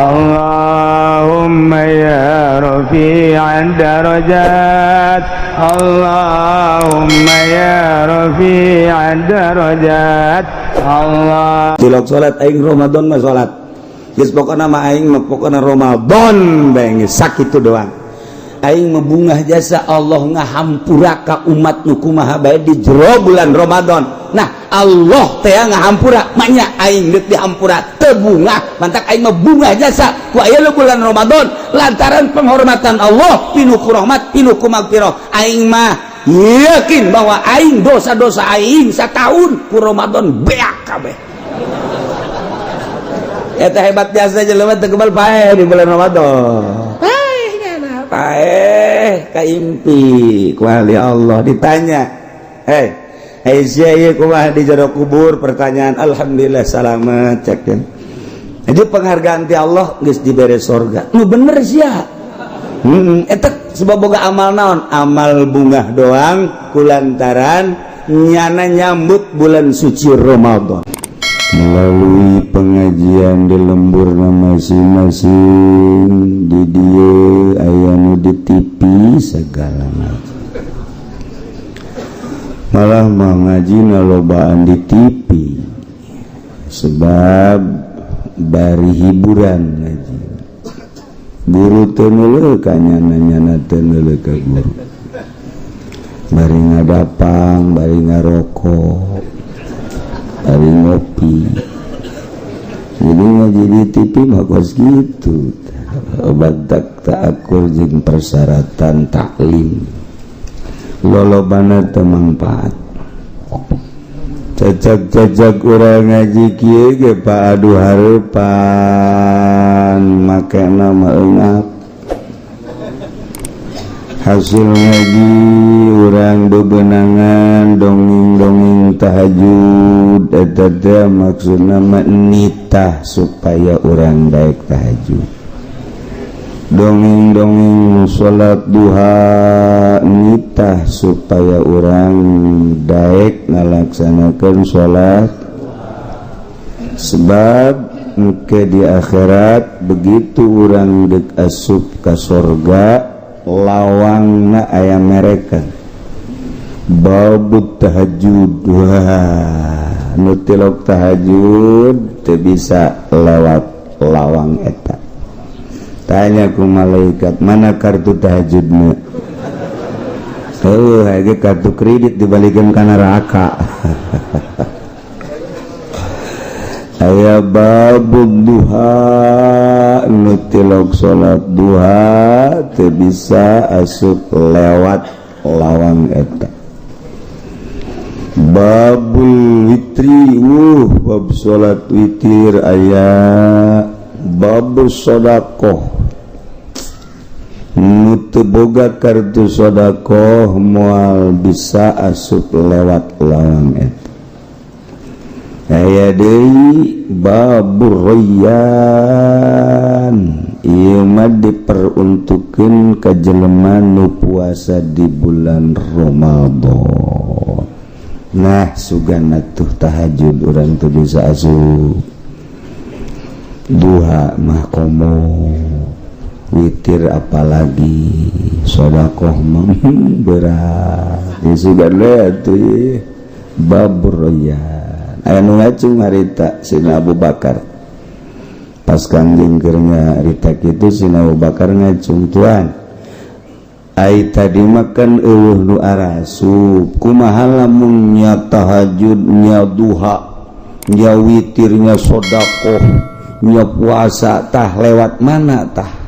اللهم يا رفيع الدرجات، اللهم يا رفيع الدرجات، الله. Tilok salat aing Ramadan mah salat. Geus pokona mah aing mah pokona Ramadan bae geus sakitu doang. Aing mah bungah jasa Allah ngahampura ka umat nu kumaha bae di jero bulan Ramadan. Nah, Allah teh ngahampura, maknya aing deuk dihampura teu bungah, mantak aing mah bungah jasa ku aya bulan Ramadan lantaran penghormatan Allah pinuh ku rahmat, pinuh ku magfirah. Aing mah yakin bahwa aing dosa-dosa aing setahun ku Ramadan beak kabeh. Eta hebat jasa jelema teu kebal paeh di bulan Ramadan. Paeh nyana, paeh kaimpi ku ahli Allah ditanya. "Hei, hei sia, ieu kumaha di jero kubur?" Pertanyaan, "Alhamdulillah salamet," cek. Jadi penghargaan ti Allah geus dibere sorga. Nu bener sia. Eta sebab boga amal naon? Amal bungah doang kulantaran nyana nyambut bulan suci Ramadan. Melalui pengajian di lembur masing-masing, di dieu aya nu di TV segala macam, malah mah ngaji lobaan di TV sebab bari hiburan ngaji. Guru teu neuleuh ka nyana, nyana teu neuleuh ka guru, bari ngadapang, bari ngarokok, bari ngopi. Jadi ngaji di TV mah kos gitu, obat tak akur jeung persyaratan taklim, lolobana teu mangfaat. Cacak-cacak urang ngaji kieu ge, Pak, aduh hareupan make nama eungap. Hasil ngaji urang bebenangan dongeng-dongeng tahajud, eta teh maksudna mah nitah supaya urang daek tahajud. Dongeng-dongeng salat duha nitah supaya urang daek ngalaksanakeun salat, sebab engke di akhirat begitu urang dek asup ka sorga, lawangna aya mereka babut tahajud. Wah, nu tilok tahajud teu bisa lewat lawang eta. Tanya ku malaikat, "Mana kartu tahajudmu?" Oh, aja kartu kredit dibalikin ke neraka. Aya babud duha, nu tilok salat duha teu bisa asup lewat lawang eta. Babul witri, bab salat witir aya. Babus sodakoh, nu teu boga kartu sodakoh moal bisa asup lewat lawang eta. Aya deui babur royyan, ieu mah diperuntukkeun ka jelema nu puasa di bulan Ramadan. Nah, sugan tuh tahajud urang tuh bisa asup, duha mah komo, witir apalagi, sodakoh mah berat ya. Sugan we atuh babur royyan. Aya nu ngacung harita Sina Abu Bakar pas Kangjeng keur nyarita kitu. Sina Abu Bakar ngacung, "Tuan, ai tadi makan eueuh nu arasup, kumaha lamun nya tahajud, nya duha, nya witirnya, sodakoh, nya puasa, tah lewat mana tah?"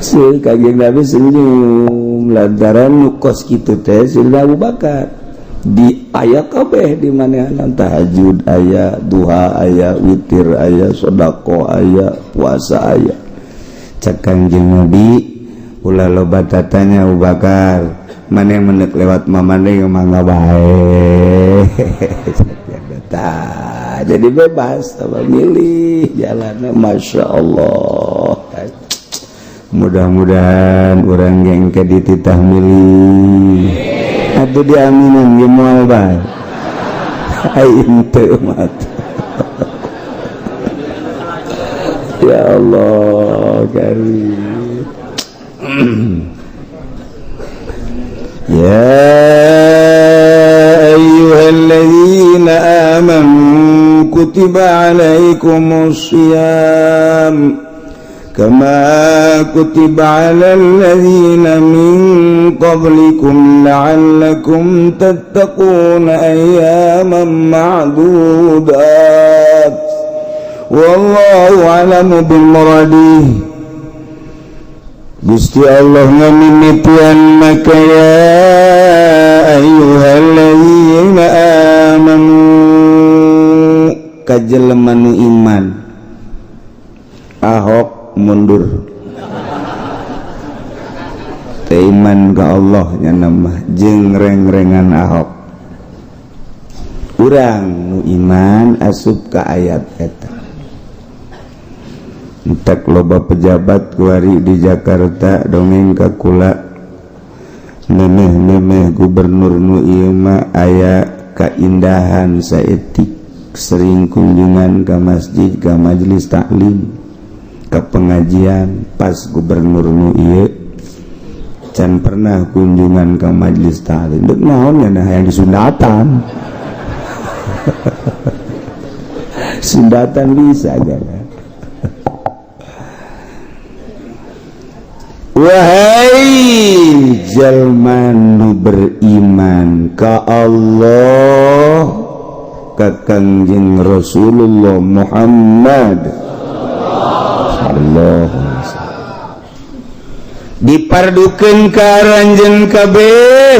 Si Kangjeng Nabi senyum lantaran nu kos kitu teh Sina Abu Bakar di aya kabeh di mana, tahajud aya, duha aya, witir aya, sodakoh aya, puasa aya. Cek Kangjeng Nabi, "Ulah loba tatanya, Abu Bakar. Mana yang menek lewat mamane mangga bae." Tah, jadi bebas tambah milih jalannya. Masya Allah, mudah-mudahan orang yang ke dititah milih atau diaminan ge moal bae. Aing teu mah. Allah karim. Ya ayyuhalladzina amanu kutiba alaikumus syiyam kama kutiba alal ladzina min qablikum la'allakum tattaquna ayyaman ma'dudat. Wallahu a'lamu bil muradih. Gusti Allah ngamimitian maka ya ayyuhalladzina amanu ka jelema nu iman. Ahok mundur teh iman ka Allah nya mah jeung reng-rengan Ahok. Urang nu iman asup ka ayat eta. Entek loba pejabat kuari di Jakarta dongeng ka kula memeh-memeh gubernur nu ieu mah aya kaindahan saetik sering kunjungan ka masjid, ka majelis taklim, ke pengajian. Pas gubernur nu ieu can pernah kunjungan ke majelis taklim, dek naon nya nah yang disundatan. Sundatan bisa aja kan. Wahai jalma nu beriman ka Allah, ka Kangjeng Rasulullah Muhammad sallallahu alaihi wasallam, dipardukeun ka aranjeun kabeh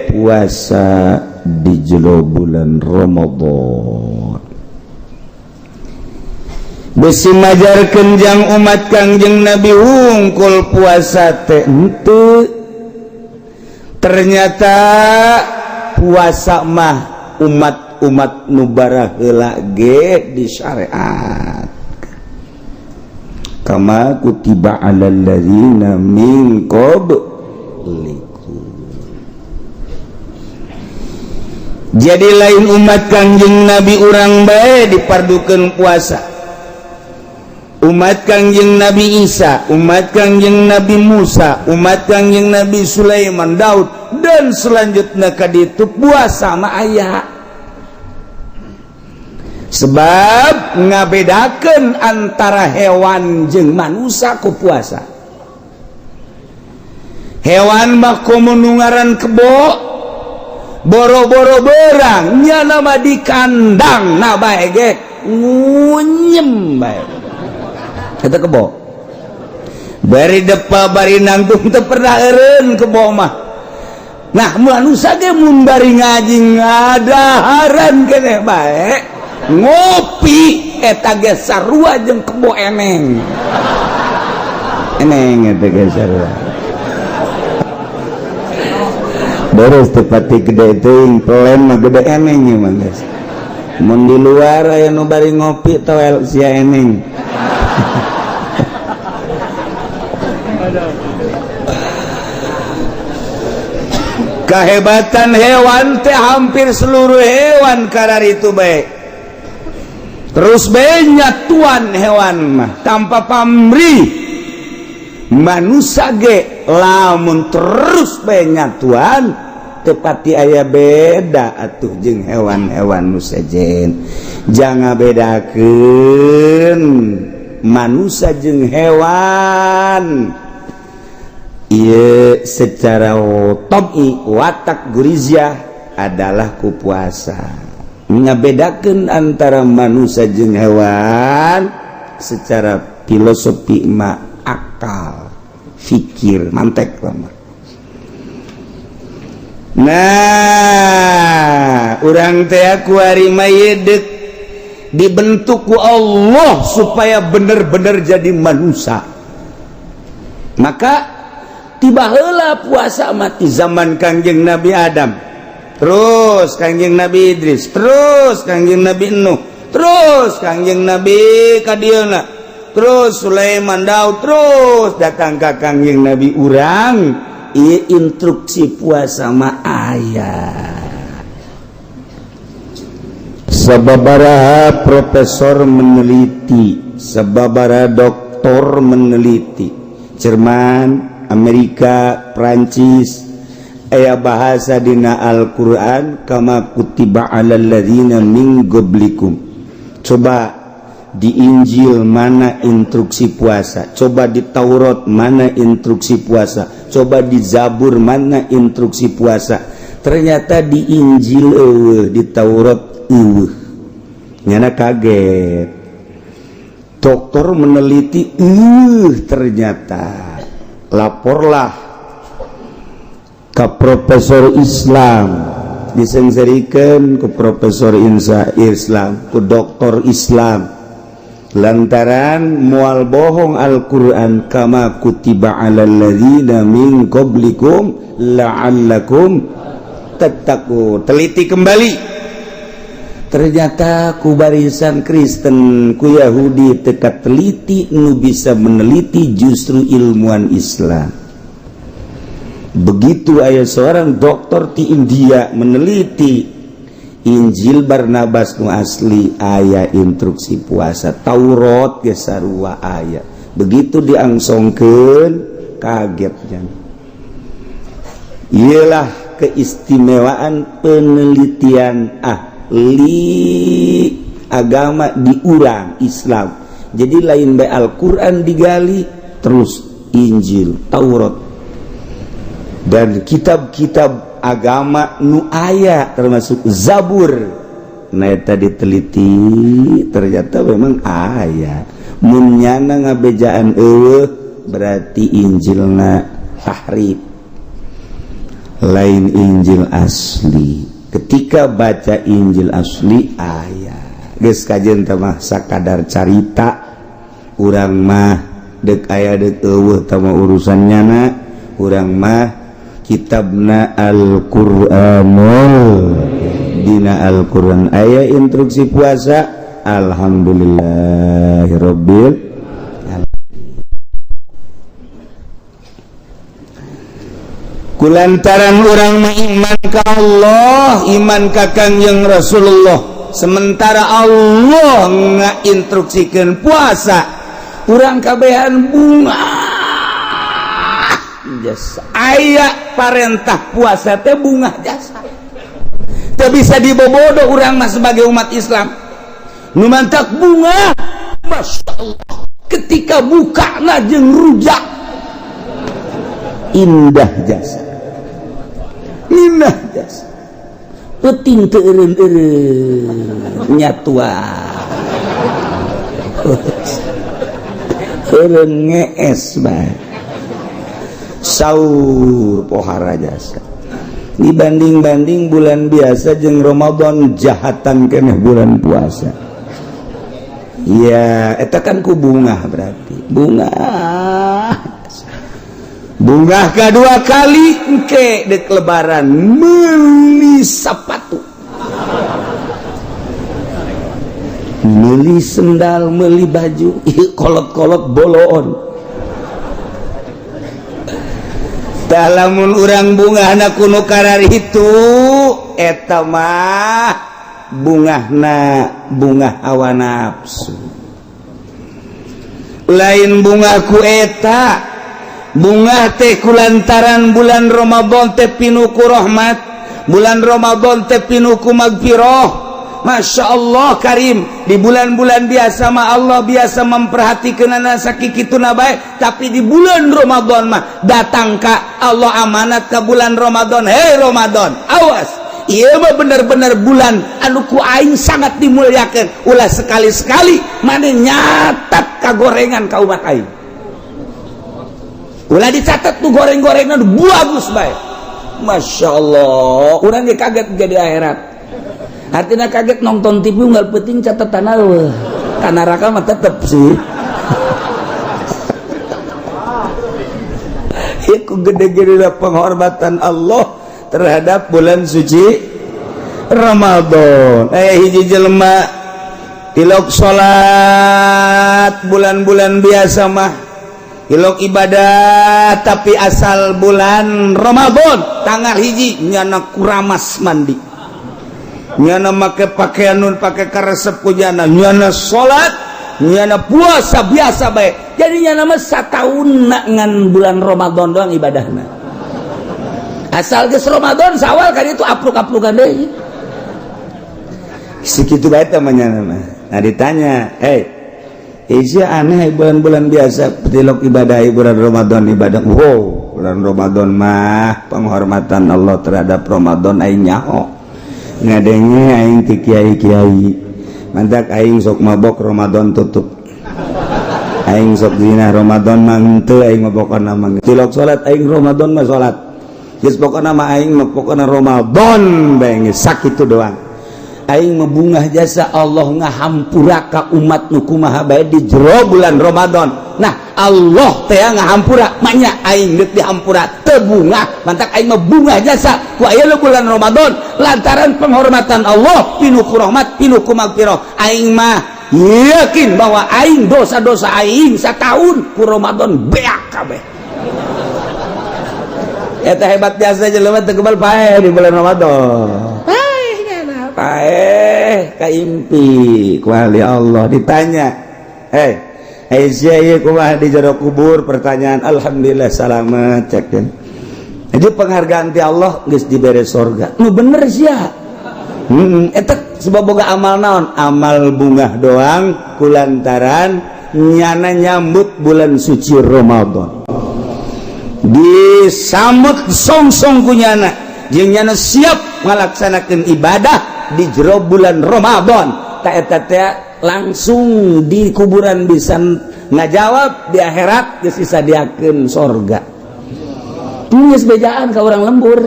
puasa di jero bulan Ramadan. Besi majarkeun jang umat Kangjeng Nabi hungkul puasa teh henteu. Ternyata puasa mah umat-umat nu baraheula ge disyariat. Kama kutiba alal ladzina min qablikum. Jadi lain umat Kangjeng Nabi urang bae dipardukeun puasa. Umat Kangjeng Nabi Isa, umat Kangjeng Nabi Musa, umat Kangjeng Nabi Sulaiman, Daud, dan selanjutnya ka ditu puasa mah aya. Sebab ngabedakeun antara hewan jeung manusia ku puasa. Hewan mah komo nu ngaran kebo, boro-boro berang nya nama di kandang na bae ge ngunyem bae. Eta kebo bari depa bari nangtung teu pernah eureun kebo mah. Nah manusia ge mun bari ngaji ngadaharan keneh bae ngopi eta ge sarua jeung kebo eneng. Eneng eta ge sarua. Beres teu pati gede teuing pelen mah gede eneng ieu mah geus. Mun di luar aya nu bari ngopi toel sia eneng. Kehebatan hewan teh hampir seluruh hewan karar itu baik. Terus banyak tuan hewan mah tanpa pamrih. Manusia ge lamun terus banyak tuan tepati aya beda atuh jeung hewan-hewan nu sejen. Jangan bedakeun manusia jeung hewan. Ieu secara tabi'i watak gurizia adalah ku puasa. Ngabedakeun antara manusia jeung hewan secara filosofi ma akal fikir mantek lama. Nah, urang teh kuari mah deuk dibentuk ku Allah supaya bener-bener jadi manusia. Maka tiba heula puasa mati zaman Kangjeng Nabi Adam, terus Kangjeng Nabi Idris, terus Kangjeng Nabi Nuh, terus Kangjeng Nabi kadieuna, terus Sulaiman, Daud, terus datang ka Kangjeng Nabi urang. Ieu instruksi puasa mah aya. Sababaraha profesor meneliti Sababara doktor meneliti Jerman, Amerika, Prancis, aya bahasa dina Al-Qur'an kama kutiba alal ladzina min qablikum. Coba di Injil mana instruksi puasa, coba di Taurat mana instruksi puasa, coba di Zabur mana instruksi puasa. Ternyata di Injil eueuh, di Taurat eueuh. Nyana kaget. Dokter meneliti, ternyata laporlah ke profesor Islam, disengserikan ke profesor Insa Islam, ke dokter Islam, lantaran mual bohong Al-Quran kama kutiba alal ladzina min qablikum la'allakum tattaqun. Teliti kembali, ternyata ku barisan Kristen, ku Yahudi teka teliti, nu bisa meneliti justru ilmuwan Islam. Begitu aya seorang dokter di India meneliti Injil Barnabas nu asli aya instruksi puasa, Taurat ge sarua aya. Begitu diangsongkeun, kagetnya. Iyalah keistimewaan penelitian ahli agama di urang Islam. Jadi lain bae Al-Quran digali, terus Injil, Taurat, dan kitab-kitab agama nu aya termasuk Zabur. Nah, eta diteliti, ternyata memang aya. Mun nyana ngabejaan eueuh, berarti Injilna tahrif, lain Injil asli. Ketika baca Injil asli aya. Geus kajen teh mah sakadar carita, urang mah dek aya dek eueuh tah mah urusan nyana. Urang mah kitabna Al-Qur'anul, dina Al-Qur'an aya instruksi puasa. Alhamdulillahirabbil alamin. Kulantaran urang mah iman ka Allah, iman ka Kangjeng Rasulullah, sementara Allah ngainstruksikeun puasa, urang kabehan bungah jasa. Aya parentah puasa teh bungah jasa. Teu bisa dibobodo urang mah sebagai umat Islam. Nu mantak bungah, Masya Allah, ketika buka jeung rujak indah jasa, indah jasa. Penting teu eureun-eureun nyatua, eureun ngees bae, saur pohara jasa. Dibanding-banding bulan biasa jeung Ramadan, jahatan keneh bulan puasa. Ya eta kan ku bungah, berarti bungah. Bungah kedua kali engke dek lebaran meuli sepatu, meuli sendal, meuli baju, kolot-kolot boloon. Tah lamun urang bungahna kuno kararitu, eta mah bungahna bungah hawa nafsu, lain bungah ku eta. Bungah teh kulantaran bulan Ramadan teh pinuh ku rahmat, bulan Ramadan teh pinuh ku magfirah. Masya Allah karim, di bulan-bulan biasa mah Allah biasa memperhatikan anak sakikituna bae, tapi di bulan Ramadan mah datang ka Allah amanat ke bulan Ramadan. Hei Ramadan, awas, ieu mah bener-bener bulan anu ku aing sangat dimuliakan. Ulah sekali-sekali maneh nyatat kagorengan ka umat aing. Ulah dicatat tuh goreng-gorengan bagus bae. Masya Allah, urang ge kaget jadi akhirat. Artinya kaget nonton TV nggak penting catatan eueuh. Ka neraka mah tetep sih. Iku gede-gede penghormatan Allah terhadap bulan suci Ramadan. Hiji jelema tilok salat bulan-bulan biasa mah tilok ibadah, tapi asal bulan Ramadan tanggal hiji nyana kuramas mandi, nyana make pakaian nun pake karesep ku nyana, nyana salat Nyana puasa biasa bae. Jadi nyana mah sataun ngan bulan Ramadan doang ibadahna. Asal geus Ramadan, Sawal kan itu apruk-aprukan deui. Segitu bae teh mah nyana mah. Nah, ditanya, "Hey, Isya aneh, bulan-bulan biasa tilok ibadah, bulan Ramadan ibadah." Wow, bulan Ramadan mah penghormatan Allah terhadap Ramadan. Aing nyaho ngadenge aing ti kiai-kiai, mantak aing sok mabok Ramadan tutup, aing sok zina Ramadan mah henteu, aing mah pokona mah tilok salat, aing Ramadan mah salat geus, pokona mah aing mah pokona Ramadan bae geus sakitu doang. Aing mah bungah jasa Allah ngahampura ka umat nu kumaha bae di jero bulan Ramadan. Nah, Allah teh ngahampura, maknya aing deuk dihampura teu bungah. Mantak aing mah bungah jasa ku aya bulan Ramadan lantaran penghormatan Allah, pinuh ku rahmat, pinuh ku magfirah. Aing mah yakin bahwa aing dosa-dosa aing setahun ku Ramadan beak kabeh. Eta hebat biasa, jelema teu kebal paeh di bulan Ramadan. Paeh nyana, paeh kaimpi ku ahli Allah. Ditanya, "Hei, Aisyah, ieu kumaha di jero kubur pertanyaan?" "Alhamdulillah selamat," cek kan. Jadi penghargaan ti Allah geus dibere sorga. Nu bener sia. Eta sebab boga amal naon? Amal bungah doang kulantaran nyana nyambut bulan suci Ramadan. Disambut song-song ku nyana, jeung nyana siap ngalaksanakeun ibadah di jero bulan Ramadan. Tak eta teh langsung di kuburan bisa ngajawab, di akhirat geus disadiakeun sorga. Geus bejaan ka urang lembur,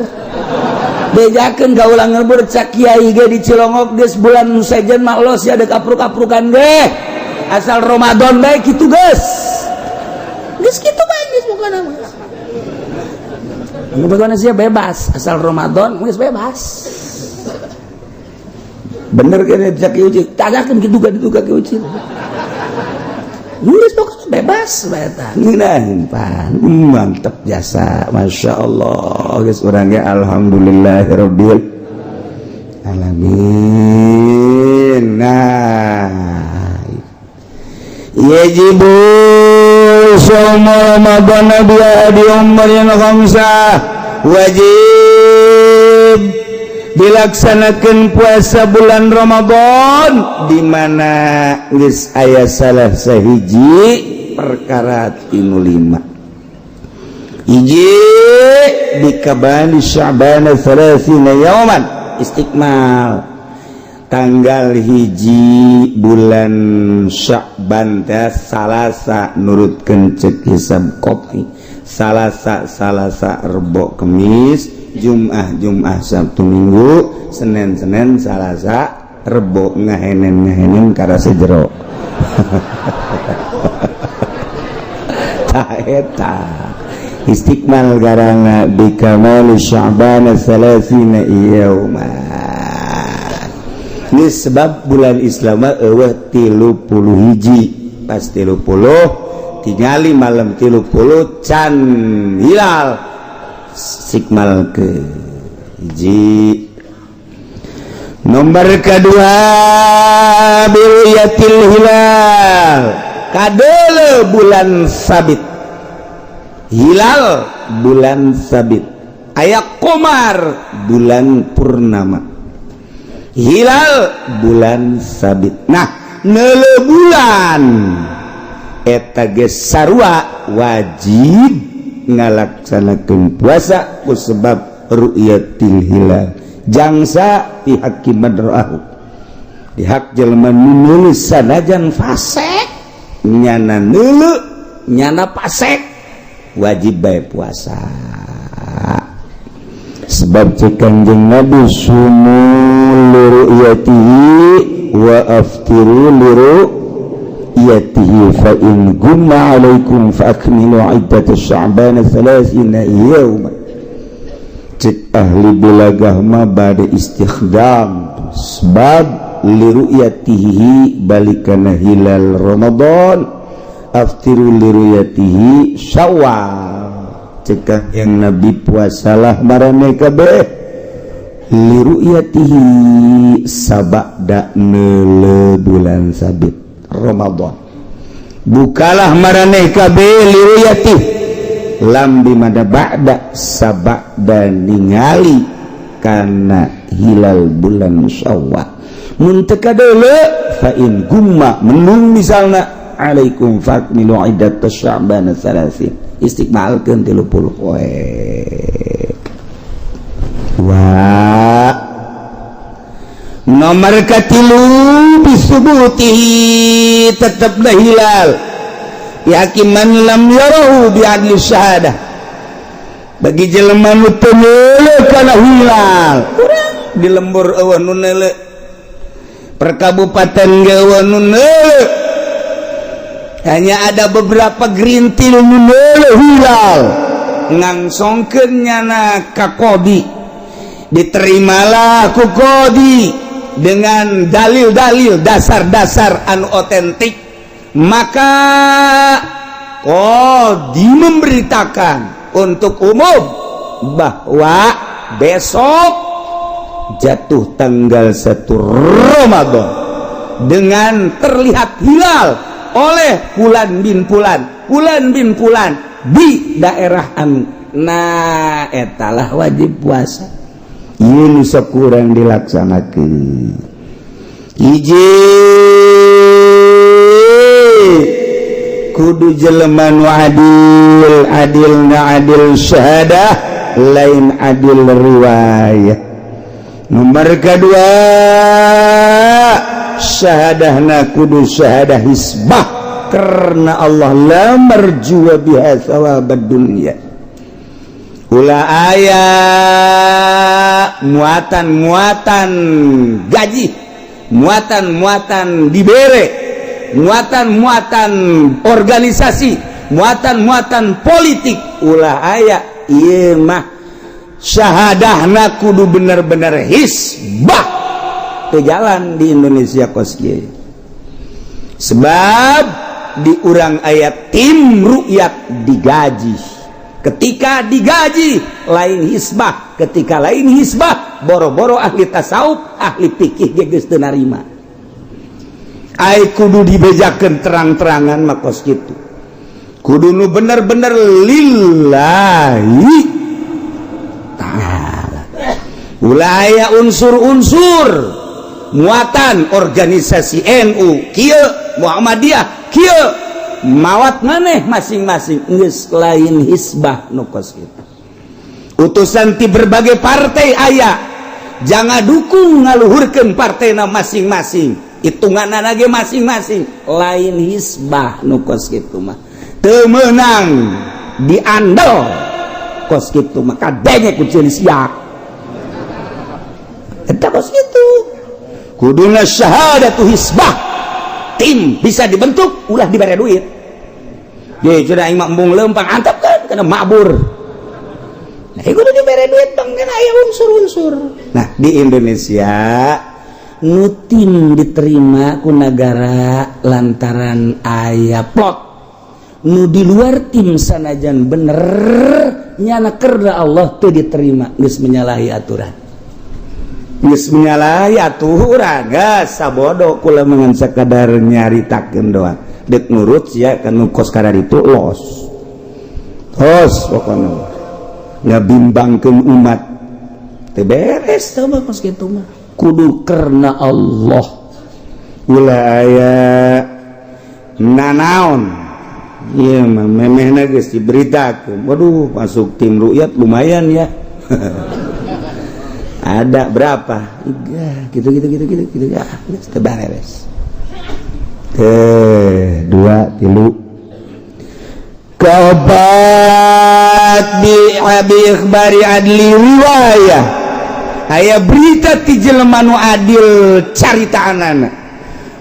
bejakeun ka urang lembur. Cak kiai ge di Cilongok, geus bulan sejen mah los ya, dek apruk-aprukan ge asal Ramadan bae kitu. Geus geus kitu bae, geus pokona mah. Pokona sih bebas, asal Ramadan geus bebas. Bener kan cak Ki Ucil? Tanyakeun kitu ka ditu ka Ki Ucil. Geus pokona bebas bae eta. Ngeunaheun pan mantep jasa, Masya Allah. Geus urang ge alhamdulillahirabbil alamin. Nah, yajibu shaum Ramadan bi ahadi umurin khamsah. Wajib dilaksanakan puasa bulan Ramadan di mana geus aya salah sahiji perkara tinu lima. Hiji, bikamali Sya'ban 30 yauman, istikmal tanggal 1 bulan Sya'ban teh Salasa, nurutkeun cek hisab kopi Salasa, Salasa, Rebo, Kemis, Jum'ah, Jum'ah, Sabtu, Minggu, Senin, Senin, Salasa, Rebo, ngahenen ngahenen karasa jero. Tah, eta istikmal garana bikamali Sya'ban 30 yauman. Ini sebab bulan Islam eueuh 31, pas 30 tingali malam 30 can hilal, istikmal ke hiji. Nomor kedua, biruyatil hilal, kadeuleu bulan sabit, hilal bulan sabit, aya komar bulan purnama, hilal bulan sabit. Nah, neuleu bulan eta geus sarua wajib ngalaksanakeun puasa ku sebab ru'yatil hilal. Jangsa pihak man ra'ahu, di hak jelema nu neuleu, sanajan fasek nyana neuleu, nyana pasek, wajib bae puasa. Sebab cek Kanjeng Nabi, "Sumu liru'yatihi wa aftiru liru'yatihi, fa in gumma alaikum fa akmilu iddat sya'ban 30 yawma." Cek ahli balagah mah bade istikhdam, sebab liru'yatihi balikana hilal Ramadan, aftiru liru'yatihi Syawal. Cek yang Nabi, puasalah marane kabeh liru'yatihi sabada neuleu bulan sabit. Ramadan. Bukalah maraneh kabeh liruyati lam bimada ba'da sabada ningali kana hilal bulan Syawal. Mun teu kadeuleu, fa in gumma, mendung misalna, alaikum fakmilu iddat sya'ban 30, istikmalkeun 30 poe. Wah, nomor katilu, bisubutihi, tetaplah hilal yakin man lam yarahu bi adli syahadah, bagi jelema nu teu neuleuh kana hilal. Urang di lembur euweuh nu neuleuh, per kabupaten ge euweuh nu neuleuh, hanya ada beberapa gerintil nu neuleuh hilal, ngangsongkeun nyana ka qadi, diterimalah ku qadi dengan dalil-dalil, dasar-dasar anu otentik, maka qadi memberitakan untuk umum bahwa besok jatuh tanggal 1 Ramadan dengan terlihat hilal oleh fulan bin fulan, fulan bin fulan di daerah anu. Nah, etalah wajib puasa. Ini kurang dilaksanakan. Hiji, kudu jelema nu adil, adil na adil syahadah, lain adil riwayat. Nomor kedua, syahadahna kudu syahadah hisbah karena Allah, la marjuwa biha thawabad dunya. Ulah aya muatan-muatan gaji, muatan-muatan dibere, muatan-muatan organisasi, muatan-muatan politik, ulah aya. Ieu mah syahadahna kudu bener-bener hisbah. Ke jalan di Indonesia kos kieu, sebab di urang aya tim rukyat digaji. Ketika digaji lain hisbah. Ketika lain hisbah, boro-boro ahli tasawuf, ahli fikih ge geus teu narima. Ai kudu dibejakeun terang-terangan mah kos kitu, kudu nu bener-bener lillahi ta'ala. Ulah aya unsur-unsur muatan organisasi NU kieu, Muhammadiyah kieu, mawat maneh masing-masing, geus lain hisbah nu kos kitu. Utusan ti berbagai partai aya, jangan dukung ngaluhurkeun partena masing-masing, hitungan lagi masing-masing, lain hisbah nu kos kitu mah. Teu meunang diandel kos kitu mah, kadenge ku ceuli siak eta. Kos kitu kuduna syahadatu hisbah. Tim bisa dibentuk, ulah diberi duit. Ye, sudah aing mah embung lempang antap kan karena mabur. Nah, kudu diberi duit bang kan aya unsur-unsur. Nah, di Indonesia nu tim diterima ku negara lantaran aya plot. Nu di luar tim sanajan bener nyana kerda Allah teu diterima, geus menyalahi aturan, geus menyalahi aturan. Geus sabodo, kula mengan sakadar nyaritakeun doang. Dek nurut sia kan kos kadar itu los tos, pokoknya ngabimbangkeun umat teu beres teu mah. Kos kitu mah kudu karena Allah, ulah aya nanaon. Ieu mah memehna geus diberitakeun. Waduh, masuk tim rukyat lumayan ya, ada berapa? Tiga, gitu gitu gitu gitu gitu ya, geus teu beres. Eh, dua, tilu. Kaopat, bi abi ikhbari adli riwayah, aya berita ti jelema nu adil caritaanana,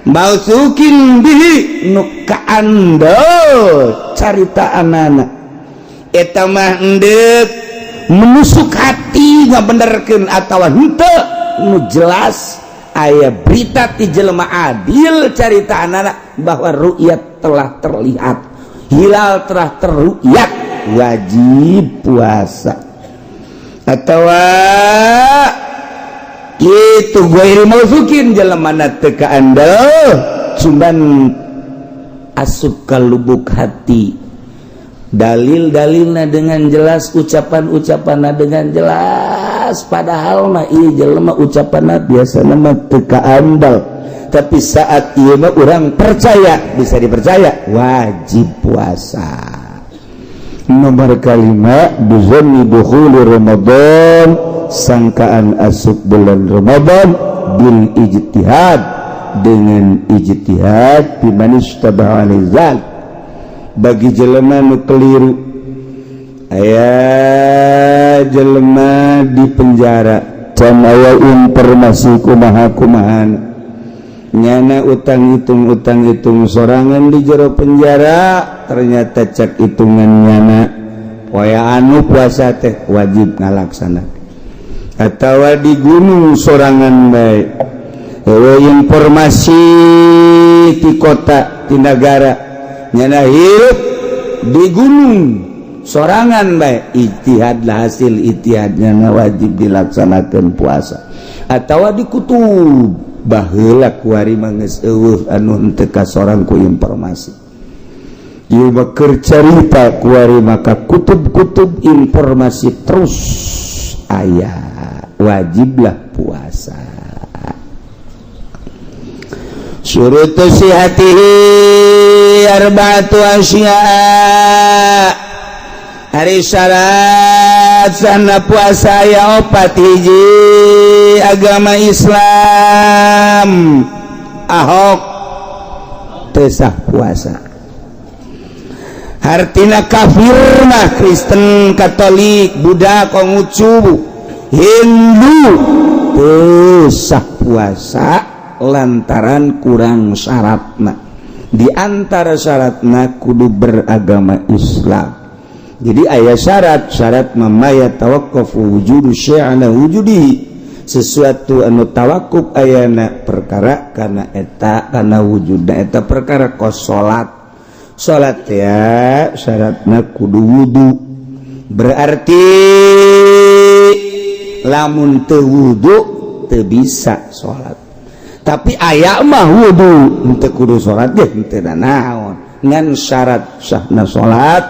mautsuqin bihi, nu kaandel caritaanana. Eta mah endek menusuk hati ngabenerkeun atawa henteu, nu jelas aya berita ti jelema adil caritaanana bahwa ru'yat telah terlihat, hilal telah terru'yat, wajib puasa. Atau itu ghairi mautsuqin, jelema teu kaandel. Cuman asup ka lubuk hati, dalil-dalilna dengan jelas, ucapan-ucapan dengan jelas. Padahal mah ieu jelema ucapan biasa mah teu kaandal, tapi saat ieu mah urang percaya, bisa dipercaya, wajib puasa. Nomor kalima, bizanni dukhuli Ramadan, sangkaan asup bulan Ramadan, bil ijtihad, dengan ijtihad, biman isytabaha alaihi, bagi jelema nu keliru. Aya jelema di penjara, can aya informasi kumaha kumahan nyana, utang hitung, utang hitung sorangan di jero penjara. Ternyata cek hitungan nyana poe anu puasa teh wajib ngalaksana. Atau di gunung sorangan bae, informasi di kota, di negara, nyana hirup di gunung sorangan bae, ijtihad lah. Hasil ijtihadnya wajib dilaksanakan puasa. Atau di kutub, baheula kuari mah geus euweuh anu henteu kasorang ku informasi. Ieu mah keur carita kuari, maka kutub-kutub informasi terus aya, wajiblah puasa. Syurutu sihatihi arba'atu asya. Ari syarat sahna puasa ya opat. Hiji, agama Islam. Ahok teu sah puasa. Hartina kafir mah Kristen, Katolik, Buddha, Konghucu, Hindu teu sah puasa lantaran kurang syaratna. Di antara syaratna kudu beragama Islam. Jadi aya syarat syarat ma yatawaqqafu wujudu syai' ala wujudi, sesuatu anu tawakuf ayana perkara karena eta karena wujudna eta perkara, kos salat. Salat ya syaratna kudu wudu. Berarti lamun teu wudu teu bisa salat. Tapi aya mah wudu henteu kudu salat ge henteu naon. Ngan syarat sahna salat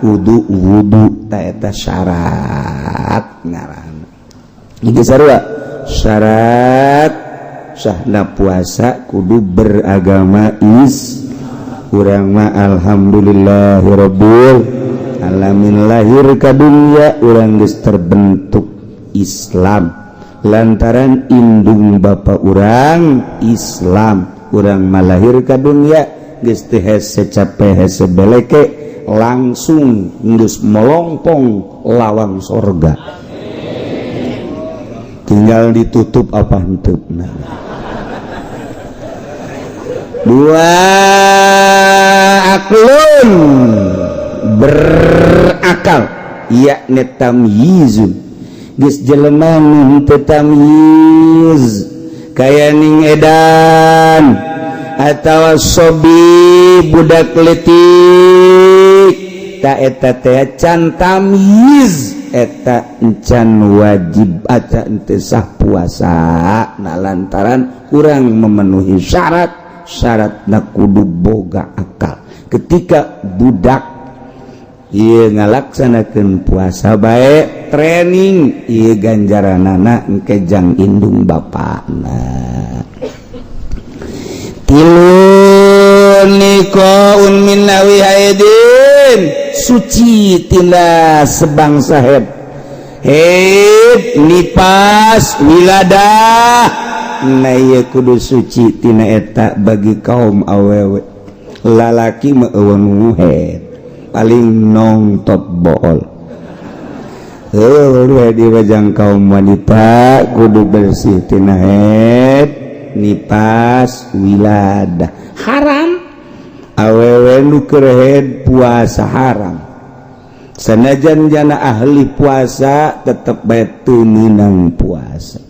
kudu wudu, ta eta syarat ngaran. Iki sarua, syarat sahna puasa kudu beragama is. Urang mah alhamdulillahirabbil alamin, lahir ka dunya urang geus terbentuk Islam lantaran indung bapa urang Islam. Urang mah lahir ka dunya geus teu hese cape, hese beleke, langsung geus melongpong lawang sorga, tinggal ditutup apa henteu. Dua, aklun, berakal, yakni tamyizun. Geus jelema nu henteu tamyiz kaya ning edan atawa sobi, budak letik, ta eta teh can tamyiz, eta encan wajib aca henteu sah puasa. Nah, lantaran kurang memenuhi syarat. Syarat na kudu boga akal. Ketika budak ieu ngalaksanakeun puasa bae, training ieu, ganjaranana engke jang indung bapakna. Tilu, nikoun min nawi haidin, suci tina sebangsa haid, haid, nipas, wiladah. Nah, ieu kudu suci tina eta bagi kaum awewe. Lalaki mah euweuh haid, paling nongtot bool. Heuh, di wajang kaum wanita kudu bersih tina haid, nipas, wiladah. Haram awewe nu keur haid puasa, haram. Sanajan jana ahli puasa, tetep bae teu meunang puasa.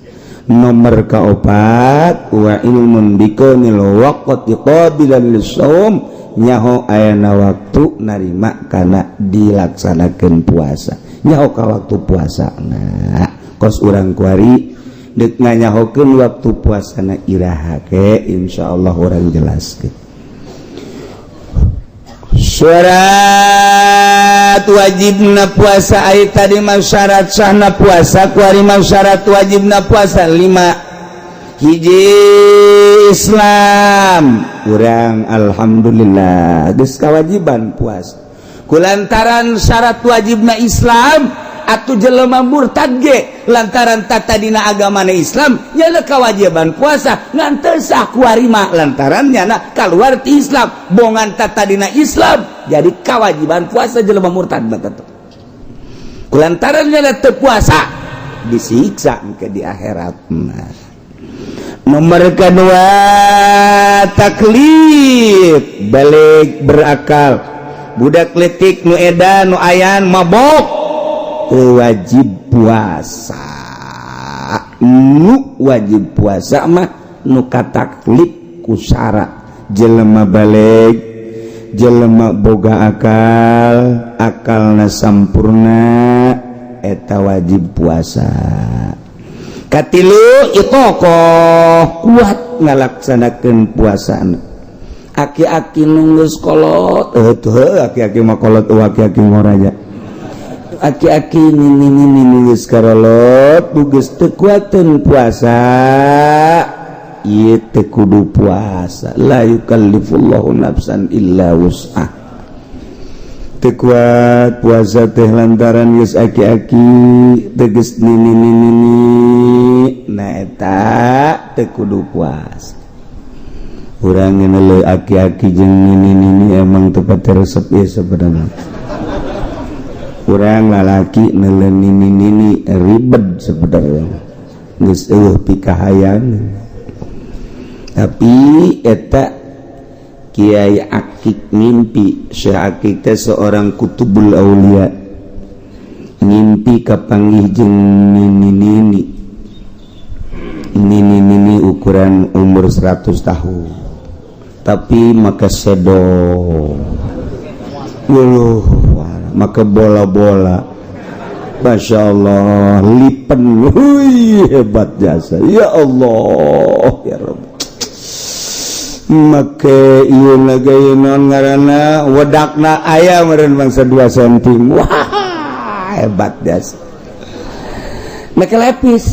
Nomor kaopat, wa ilmun bikaunil waqti qabilan lishaum, nyaho ayana waktu narima kana dilaksanakeun puasa, nyaho ka waktu puasa. Nah, kos urang kuari Dek nganyahokeun waktu puasana iraha ke, insyaallah urang jelaskeun. Syarat wajibna puasa, ai tadi mah syarat sahna puasa, kuari mah syarat wajibna puasa lima. Hiji, Islam. Urang alhamdulillah geus kewajiban puasa kulantaran syarat wajibna Islam. Atuh jelema murtad ge lantaran tadina agamana Islam, nyana kewajiban puasa, ngan teu sah kuari mah lantaran nyana keluar ti Islam. Bongan tadina Islam, jadi kewajiban puasa jelema murtad mah teh kulantaran nyana teu puasa disiksa ke di akhirat mah. Nomor kedua, taklif, balig, berakal. Budak letik nu edan, nu ayan mabok, teu wajib puasa. Nu wajib puasa mah nu kataklif ku syarat jelema balig, jelema boga akal, akalna sampurna, eta wajib puasa. Katilu, itoqoh, kuat ngalaksanakeun puasana. Aki-aki nu geus kolot, eh tuh aki-aki mah kolot, aki-aki ngoraja, aki-aki nini nini geus karolot, geus teu kuateun puasa, ieu teu kudu puasa. La yukallifullahu nafsan illa wus'ah. Teu kuat puasa teh lantaran geus aki-aki, teges nini nini. Nah, eta teu kudu puasa. Urang ngeuneuh aki-aki jeung nini nini emang teu pati resep ya sebenarnya. Urang lalaki neuleuh nini nini ribet sebenarnya, geus eueuh pikahayang. Tapi eta Kiai Akik ngimpi. Syekh Akik teh seorang kutubul aulia, ngimpi kapanggih jeung nini nini, nini nini ukuran umur 100 tahun, tapi make sedo. Wuluh, make bola-bola. Masya Allah, lipen. Hui, hebat jasa. Ya Allah, ya Rabb. Make ieu lagi non ngaranna wedakna aya meureun bangsa 2 cm. Wah, hebat jasa. Make lepis.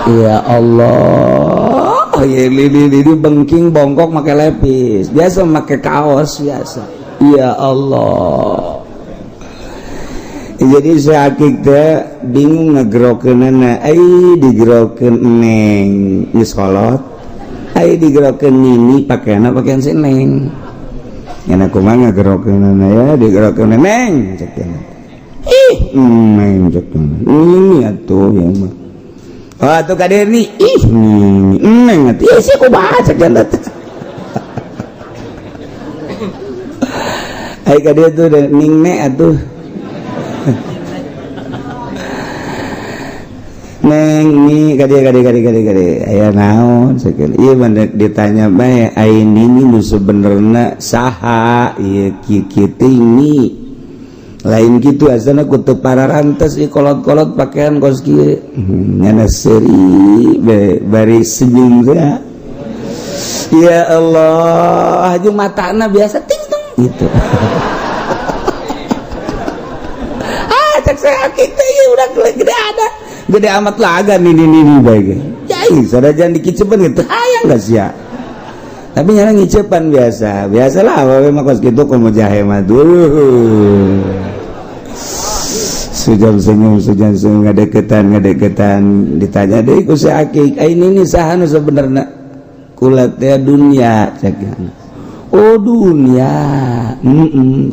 Ya Allah, ya lili lili bengking bongkok make lepis. Biasa make kaos biasa. Ya Allah. Jadi sakit teh bingung ngegerokeunana, ai digerokeun neng geus kolot, ai digerokeun nini pakaianna pakaian si neng. Nya kumaha ngagerokeunana ya, digerokeun neng cek. Ih, neng cek. Nini atuh ya mah. Oh, atuh ka ni, ih nini neng atuh. Ih, sia kumaha cek teh. Ai ka dieu tuh ning ne atuh. Neng ni kade kade kade kade kade aya naon sakieu ieu mah ditanya bae, ai nini nu sebenerna saha ieu kieu kieu teh ini lain kitu asana ku teu pararantes ieu kolot-kolot pakaian kos kieu. Nyana seuri bari senyum teh. Ya Allah, jeung matana biasa ting tung gitu. Ah, cek saya kita ya udah gede ada gede amat laga nih nih nih baik yai sadajan dikicepan gitu hayang gak sih ya, tapi nyana ngicepan biasa biasalah awewe mah kos kitu komo jahe mah dulu sujam senyum sujam senyum ngadeketan ngadeketan ditanya deui ku si Akik, ai nini saha nu sebenarna kula teh dunia cek. Oh dunia,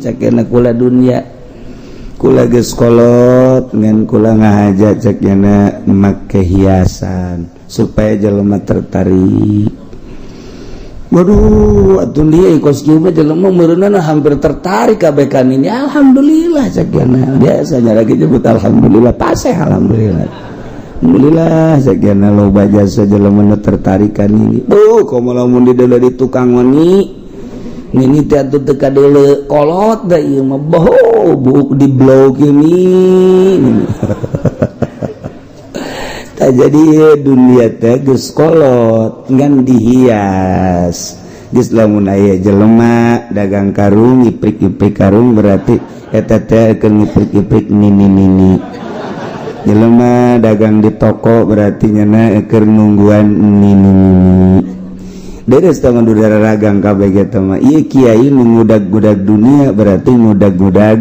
cek kula dunia, kula geus kolot ngan kula ngahaja cek nyana make hiasan supaya jelema tertarik. Waduh, atuh dia kos kieu mah jelema meureunana hampir tertarik kabeh kan ini. Alhamdulillah cek nyana. Biasanya lagi nyebut alhamdulillah, paseh alhamdulillah. Alhamdulillah cek nyana loba jasa jelema nu tertarik kan ini. Duh, komo lamun di deuleu di tukang wani. Nini teh atuh teu kadeuleu kolot da ieu mah boh buuk di blog ini. Jadi dunia teh geus kolot ngan dihias. Geus lamun aya jelema dagang karung, iprik-iprik karung, berarti eta teh keur ngiprik-iprik nini-nini. Jelema dagang di toko berarti nyana keur nungguan nini-nini. Deres tangan udara ragang kabeh eta mah. Ieu kiai nu ngudag-gudag dunia berarti ngudag-gudag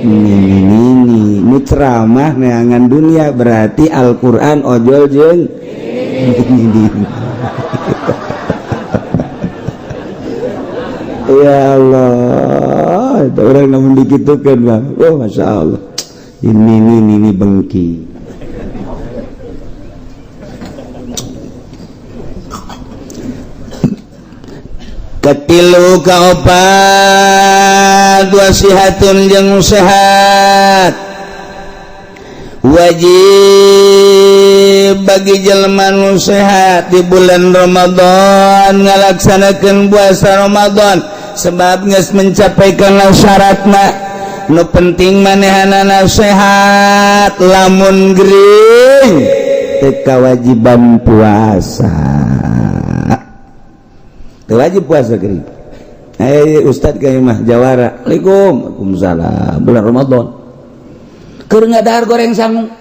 nini-nini. Nu ceramah neangan dunia berarti Al-Qur'an ojol jeung nini. Ya Allah, itu orang namun dikitukan bang. Oh, masya Allah, ini bengki. Ketilu kaopat wasihatun jeung sehat wajib bagi jelema nu sehat di bulan Ramadan ngalaksanakeun puasa Ramadan sebab geus mencapai kana syaratna. Nu penting manehanana sehat, lamun gering teu kawajiban puasa. Teu wajib puasa gering. Ustad ka imah jawara. Assalamualaikum. Waalaikumsalam. Bulan Ramadan. Keur ngadahar goreng sangu.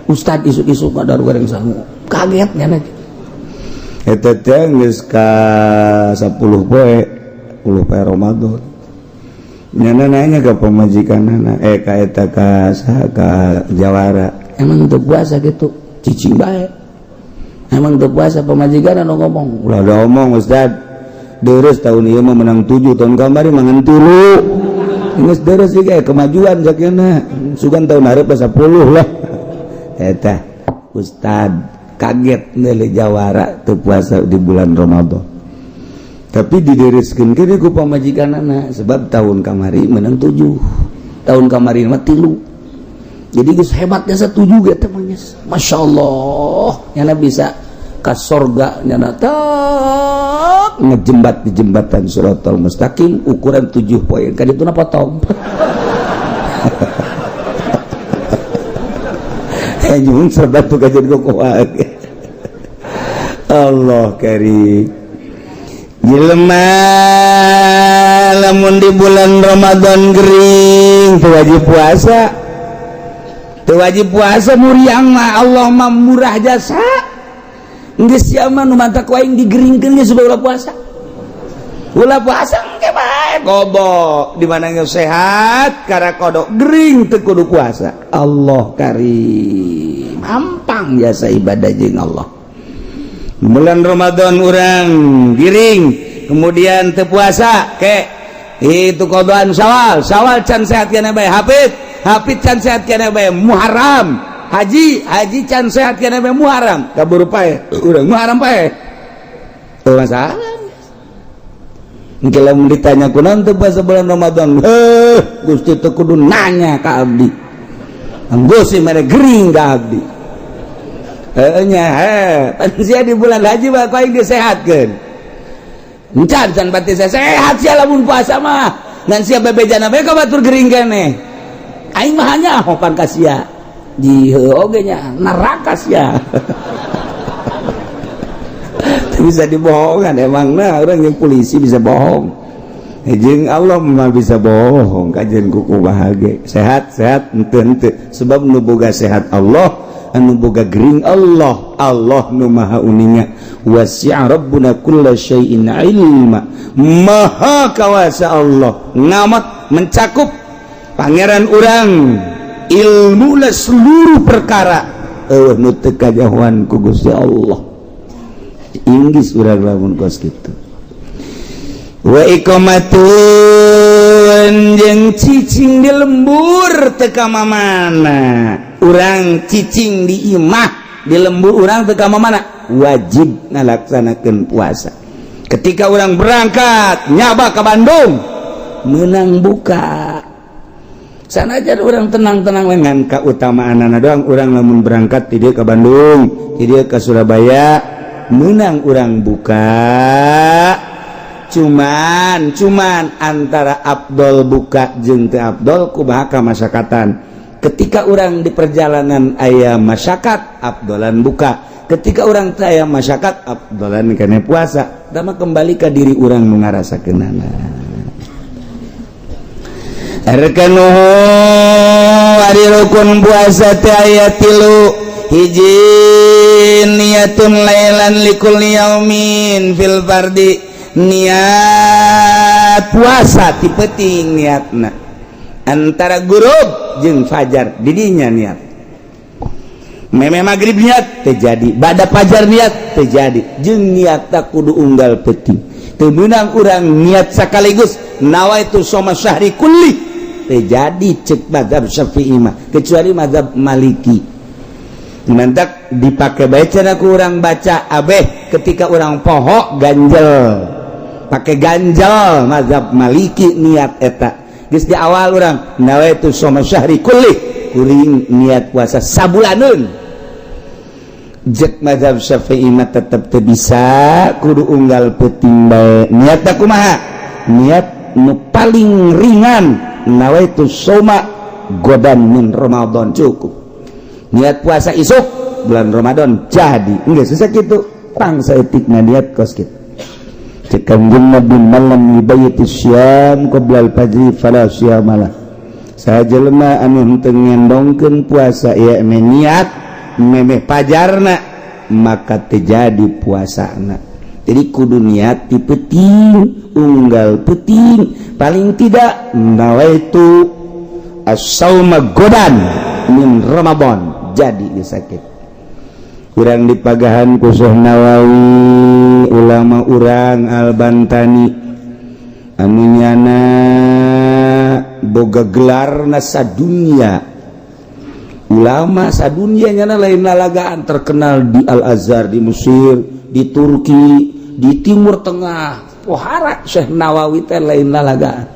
Ustad isuk-isuk ngadahar goreng sangu. Kaget nya. Eta teh geus ka 10 poe, 10 poe Ramadan. Nyana nanya ke pamajikanana, ka eta ka saha ka jawara. Emang teu puasa gitu? Cicing bae. Emang teu puasa pamajikan anu ngomong. Ulah da omong Ustad. Deres tahun ieu mah menang 7, tahun kamari mangan 3. Geus deres ieu kemajuan sakena. Sugan tahun hareup 10 lah. Eta Ustad kaget neuleuh jawara teu puasa di bulan Ramadan. Tapi didereskeun ke ku pamajikanana sebab tahun kamari menang 7. Tahun kamari mah 3. Jadi geus hebatnya 7 ge teh mah geus. Masyaallah, nyana bisa ka sorga nyana tak ngejembat di jembatan Shiratal Mustaqim ukuran 7 poin. Ka dituna potong. Nyuhun serbat tuh kajian kokoa. Allah karim. Jelema lamun di bulan Ramadan gering teu wajib puasa. Teu wajib puasa muriang mah Allah mah murah jasa. Geus sia mah nu mantak waing digeringkeun geus supaya ulah puasa. Ulah puasa engke bae gobo di mana geus sehat kara kodok gering teu kudu puasa. Allah karim. Hampang jasa ibadah jeung Allah. Bulan Ramadan urang giring kemudian teu puasa ke itu kodoan Syawal, Syawal can sehat keneh bae, Hafid, Hafid can sehat keneh bae, Muharram, Haji, Haji can sehat keneh bae, Muharram, kaburu pae urang Muharram pae. Teu masalah. Engke lamun ditanya kunaon teu puasa bulan Ramadan, heuh Gusti teu kudu nanya ka abdi. Anggo sih mere gering ka abdi. Nya pan sia di bulan haji mah ku aing disehatkeun. Encan can pati sehat sia lamun puasa mah. Ngan sia bebejana bae ka batur gering keneh. Aing mah hanya hopan ka sia. Di heuh oge nya neraka sia. Bisa dibohongan emang nah orang yang polisi bisa bohong. Jeung Allah mah bisa bohong kajian kuku bahagia. Sehat sehat henteu henteu sebab nu boga sehat Allah, anu boga gering Allah, Allah nu maha uninga. Wasi'a rabbuna kulla syai'in ilma. Maha kawasa Allah, ngamat mencakup pangeran urang ilmu seluruh perkara. Eueuh nu teu kajahoan ku Gusti Allah. Inggris urang lamun kos kitu. Wa iqamatun jeung cicing di lembur teu ka mamana. Urang cicing di imah di lembur urang teu ka mamana, wajib ngalaksanakeun puasa. Ketika urang berangkat nyaba ke Bandung menang buka. Sanajan urang tenang-tenang dengan kautamaanana doang, urang lamun berangkat ti dieu ka Bandung, ti dieu ka Surabaya menang urang buka. Cuman antara Abdul buka jeung teu Abdul kumaha kamasyarakatan. Ketika orang di perjalanan aya masyakat abdolan buka, ketika orang teu aya masyakat abdolan kana puasa. Dama kembali ke diri orang nu ngarasakeunana. Arkanuhu ari rukun puasa teh aya tilu. Hiji niatun lailan likulli yaumin fil fardi, niat puasa ti peuting niatna antara gurub jeung fajar didinya niat. Meme magrib niat terjadi, bada fajar niat terjadi, jeung niatna kudu unggal peuting. Teu meunang urang niat sekaligus nawaitu soma syahri kulli terjadi cek mazhab Syafi'i mah, kecuali mazhab Maliki. Mantak dipakai bae cenah ku urang baca abeh ketika urang poho ganjel, pakai ganjel mazhab Maliki niat eta. Geus di awal urang nawaitu soma syahri kulli, kuring niat puasa sabulaneun. Jek mazhab Syafi'i mah tetep teu bisa, kudu unggal peuting bae. Niatna kumaha? Niat nu paling ringan nawaitu soma godan min Ramadan, cukup. Niat puasa isuk bulan Ramadan jadi, enggak susah gitu. Pangsa etikna niat kos kitu. Cek Kanjeng Nabi malam yubayitu syam qoblal fajri fala syamalah. Saha jelema anu henteu ngendongkeun puasa ieu niat memeh pajarna maka terjadi puasana. Jadi kudu niat ti peuting unggal peuting, paling tidak nawaitu as-sauma godan min Ramadan jadi sakit. Kurang dipagahan ku Syekh Nawawi ulama urang Al-Bantani anu nyana boga gelarna sadunya, ulama sadunya nyana lain lalagaan, terkenal di Al-Azhar di Mesir, di Turki, di Timur Tengah. Pohara Syekh Nawawi teh lain lalagaan.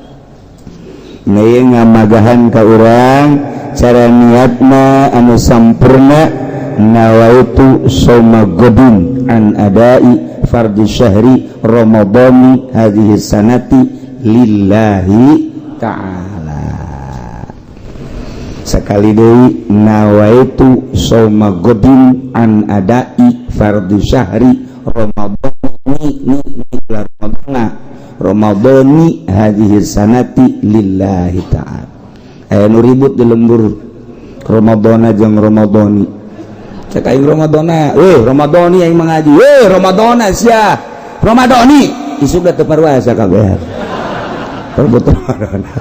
Nah, ngamagahan ka urang cara niatna anu sampurna nawaitu soma godin an adai fardhi syahri ramadhani hadhihi sanati lillahi ta'ala. Sekali deui nawaitu soma godin an adai fardhi syahri ramadhani ni ramadhana ramadhani hadhihi sanati lillahi ta'ala. Aya nu ribut di lembur Ramadhana jeung Ramadhani. Cek aing Ramadhana, weh Ramadhani aing mengaji, weh Ramadhana sia. Ramadhani isuk da teu parwasa kabeh. Perebut Ramadhana.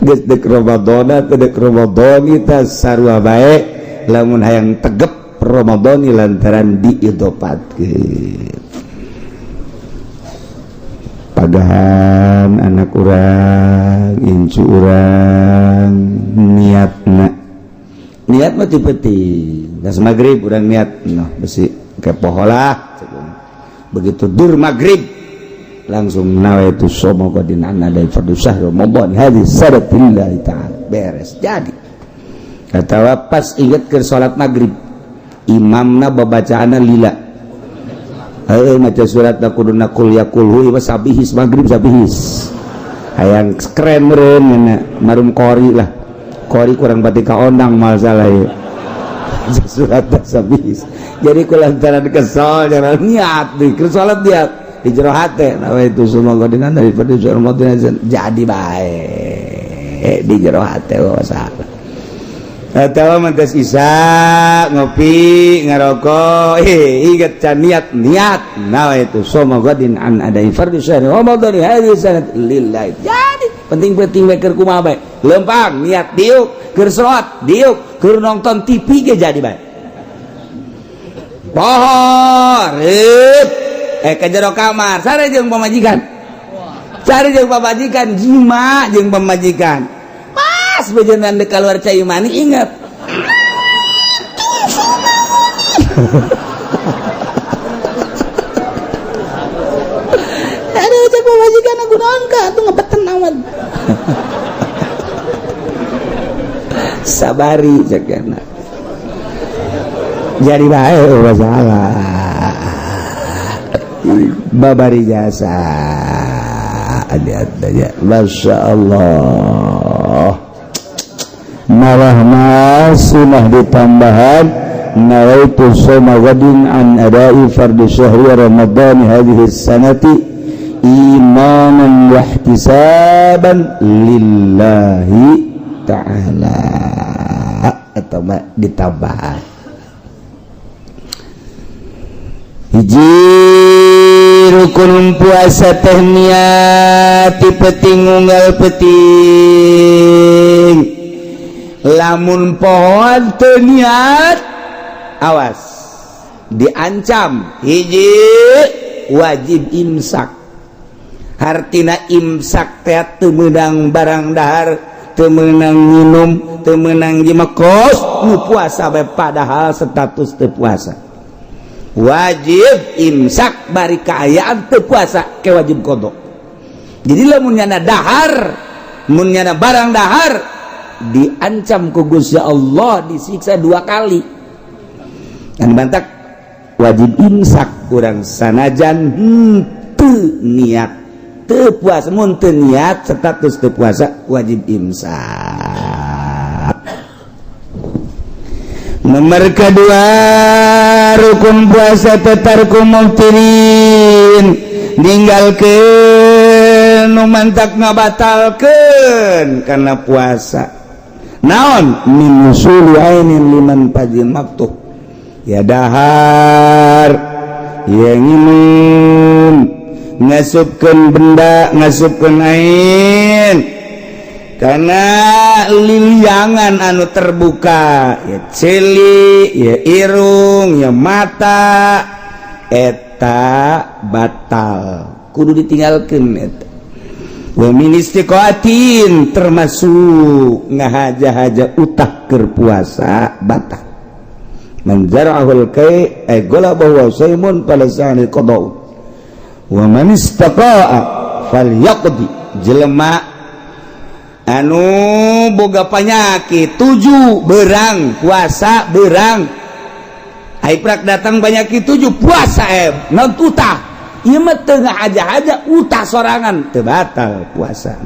Geus deuk Ramadhana teu deuk Ramadhani tah sarua bae lamun hayang tegep Ramadhani lantaran diidopatkeun. Pagahan anak urang, incu urang niatna. Niat mah ti peuting. Geus magrib urang niat, noh besi kepoho lah. Begitu dur magrib langsung nawaitu soma qadin anna dai fardhu syahr Ramadan hadis sadatillahi ta'ala. Beres jadi. Atawa pas inget ke salat magrib, imamna babacaanna lila. Heuh maca surat da kuduna kul yaqul hu sabihis magrib sabihis. Hayang keren meureun nya marum qori lah. Qori kurang pati kaondang mal salah ieu. Surat sabihis. Jadi kulantaran kesel jangan niat di keur salat niat di jero hate nawaitu suma qadinan daripada Ramadan jadi bae di jero hate salah. Atawa mantas isya ngopi ngarokok ingat can niat niat nawaitu soma qadin an adai fardhi syahri Ramadan hadhihi sanat lillahi. Jadi penting-penting bae keur kumaha bae lempang niat diuk keur salat diuk keur nonton TV ge jadi bae poho reup ka jero kamar sare jeung pamajikan, sare jeung pamajikan jima jeung pamajikan. Pas bejenan dek keluar cai mani ingat. Aduh cek pamajikan aku nongka tuh ngebeten amat. Sabari cek kana. Jadi bae masalah. Babari jasa. Ada aja. Masya Allah. Malah sunah ditambahan nawaitu shauma ghadin an ada'i fardhi syahri Ramadan hadhihi sanati imanan wa ihtisaban lillahi ta'ala atau ditambahan hiji rukun puasa teh niat ti peuting unggal peuting lamun pohoan teu niat awas diancam hiji wajib imsak hartina imsak teh teu meunang barang dahar teu meunang minum teu meunang jimekos nu puasa bae padahal status teu puasa wajib imsak bari kaayaan teu puasa ke wajib qada. Jadi lamun nyana dahar mun nyana barang dahar diancam ku Gusti Allah disiksa 2 kali. Dan bantak wajib imsak urang sanajan henteu niat teu puasa mun teu niat status teu puasa wajib imsak. Nomor kedua rukun puasa tetarku muftirin ninggalkeun nu mantak ngabatalkeun kana puasa naon min nusuli ainin liman fajin maftuh ya dahar ya nginum ngasupkeun benda ngasupkeun ain karena liliangan anu terbuka ya celi ya irung ya mata eta batal kudu ditinggalkeun eta wa min istiqaatin termasuk ngahaja-haja utah keur puasa batal man zara'ahul kai ay galabahu wa saymun falasani qada wa man istaqaa falyaqdi jelema anu boga panyakit 7 berang puasa berang ai prak datang panyakit 7 puasa non utah ieu mah teu ngahaja-haja utah sorangan teu batal puasa.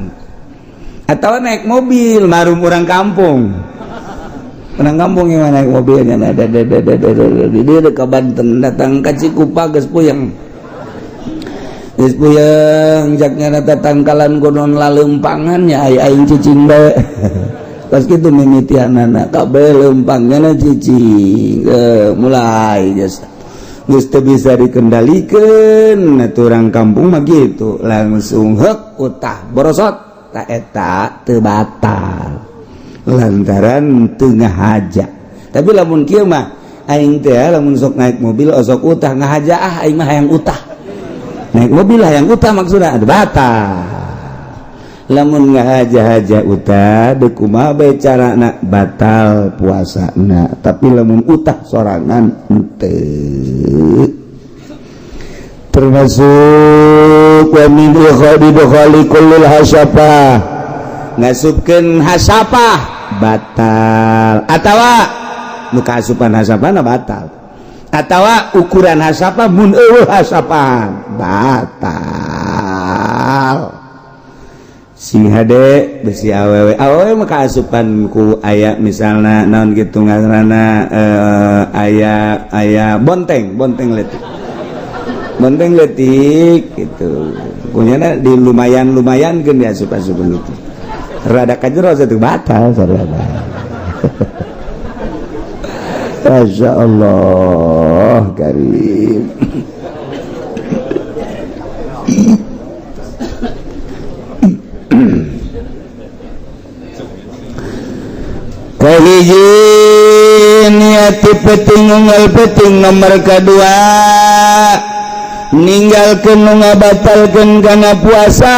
Atau naik mobil marum urang kampung yang naik mobilnya ada dia ke Banten datang ka Cikupa geus puyeng geus puyeng jaknya tangkalan konon lalempangan ya aing cicing bae pas kitu mimitianana kabeh lempangnya cicing mulai geus geus teu bisa dikendalikeun atuh urang kampung mah kitu langsung heuk utah borosot ta eta teu batal lantaran teu ngahaja. Tapi lamun kieu mah aing teh lamun sok naik mobil osok utah ngahaja ah aing mah hayang utah naik mobil hayang utah maksudna batal. Lamun ngahaja-haja utah deuk kumaha bae carana batal puasana tapi lamun utah sorangan henteu. Termasuk wa min ikhadi kullil hasyafah ngasupkeun hasyafah batal atawa nu kaasupan hasyafahna batal atawa ukuran hasyafah mun eueuh hasyafahan batal. Sing hade besi awewe awewe mah kaasupan ku aya misalna naon kitu ngaranna aya aya bonteng bonteng leutik gitu kunyana di lumayan-lumayan keun diasup-asupan gitu rada kajero satu batal sarana. Masya Allah karim. Kahiji niati peting unggal peting nomor kedua ninggalkeun nu ngabatalkeun kana puasa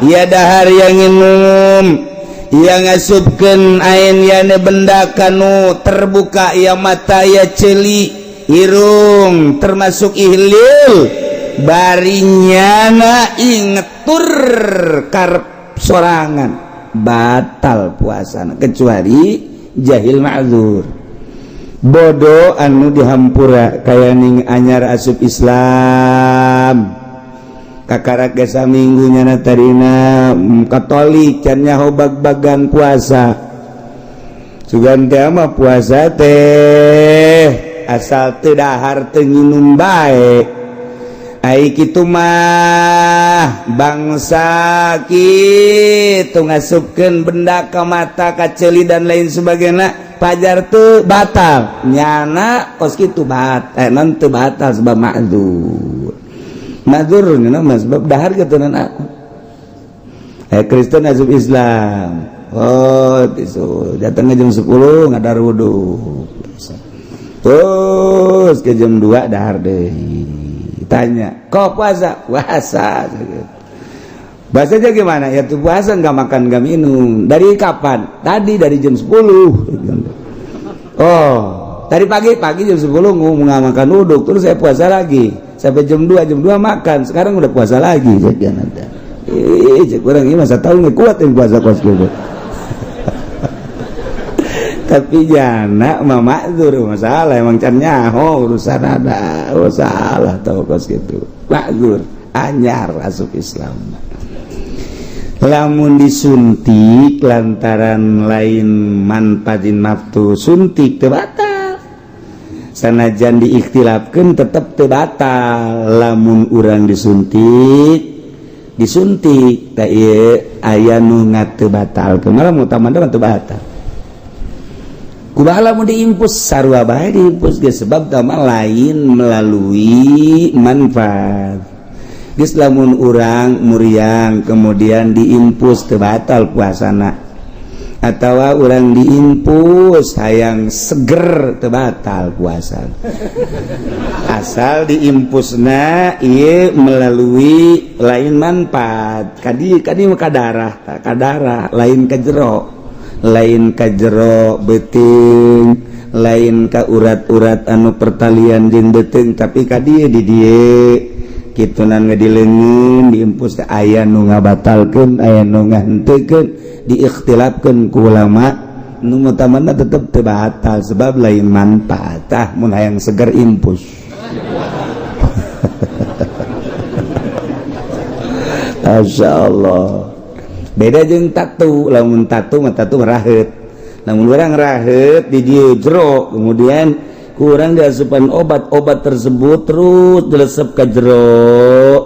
ya dahar yang nginum yang ngasupkeun ain yane benda kanu terbuka ya mata ya celi irung termasuk ihlil barinyana ingetur karep sorangan batal puasana kecuali jahil ma'dzur bodoh anu dihampura kaya ning anyar asup Islam kakarak ge saminggu nyana tarina Katolik can nyaho bag-bagan puasa Sugan teh mah puasa teh asal teu dahar, teu nginum bae. Ai kitu mah bangsa kitu ngasupkeun benda ke mata, ka ceuli, dan lain sebagainya, pajar teu batal? Nyana kos kitu batal, eh, non teu batal sebab ma'dzur. Ma'dzur nya mah sebab dahar keturunan aku. Eh, Kristen asup Islam. Oh, itu datangnya jam 10 ngadar wudhu. Terus ke jam 2 dahar deh. Tanya, kok puasa? Puasa. Bahasanya gimana? Ya tuh puasa nggak makan, nggak minum. Dari kapan? Tadi dari jam 10. Oh, tadi pagi pagi jam 10 ngomong nggak makan uduk, terus saya puasa lagi sampai jam 2, jam 2 makan. Sekarang udah puasa lagi. Jadi nanti. Ih, cek urang ini masa tahu nggak kuat yang puasa kos gitu. Tapi jana mah makzur, masalah emang can nyaho urusan ada. Oh, salah tau kos gitu. Makzur anyar asup Islam. Lamun disuntik lantaran lain manfadin maftu, suntik teu batal. Sanajan diikhtilafkeun tetep teu batal. Lamun urang disuntik, disuntik tak ieu aya nu teu batal, malah mutamada mah teu batal. Kumaha lamun diimpus? Sarua bae diimpus ge, sebab tama lain melalui manfaat. Geus, lamun urang muriang kemudian diimpus teu batal puasana, atau urang diimpus hayang seger teu batal puasa, asal diimpusna ieu melalui lain manfaat kadi kadi ka darah, ka darah, lain ka jero, lain ka jero beuteung, lain ka urat-urat anu pertalian jeung beuteung, tapi ka dieu, di dieu kitu nan di leungeun diimpus. Aya nu ngabatalkeun, aya nu ngahenteukeun, diikhtilafkeun ku ulama. Nu utamana tetep teu batal sebab lain manfaat. Tah, mun hayang seger impus. Masya Allah, beda jeung tatu. Lamun tatu mah tatu raheut. Lamun urang raheut di dieu jero, kemudian kurang diasupan obat, obat tersebut terus dilesep ke jero,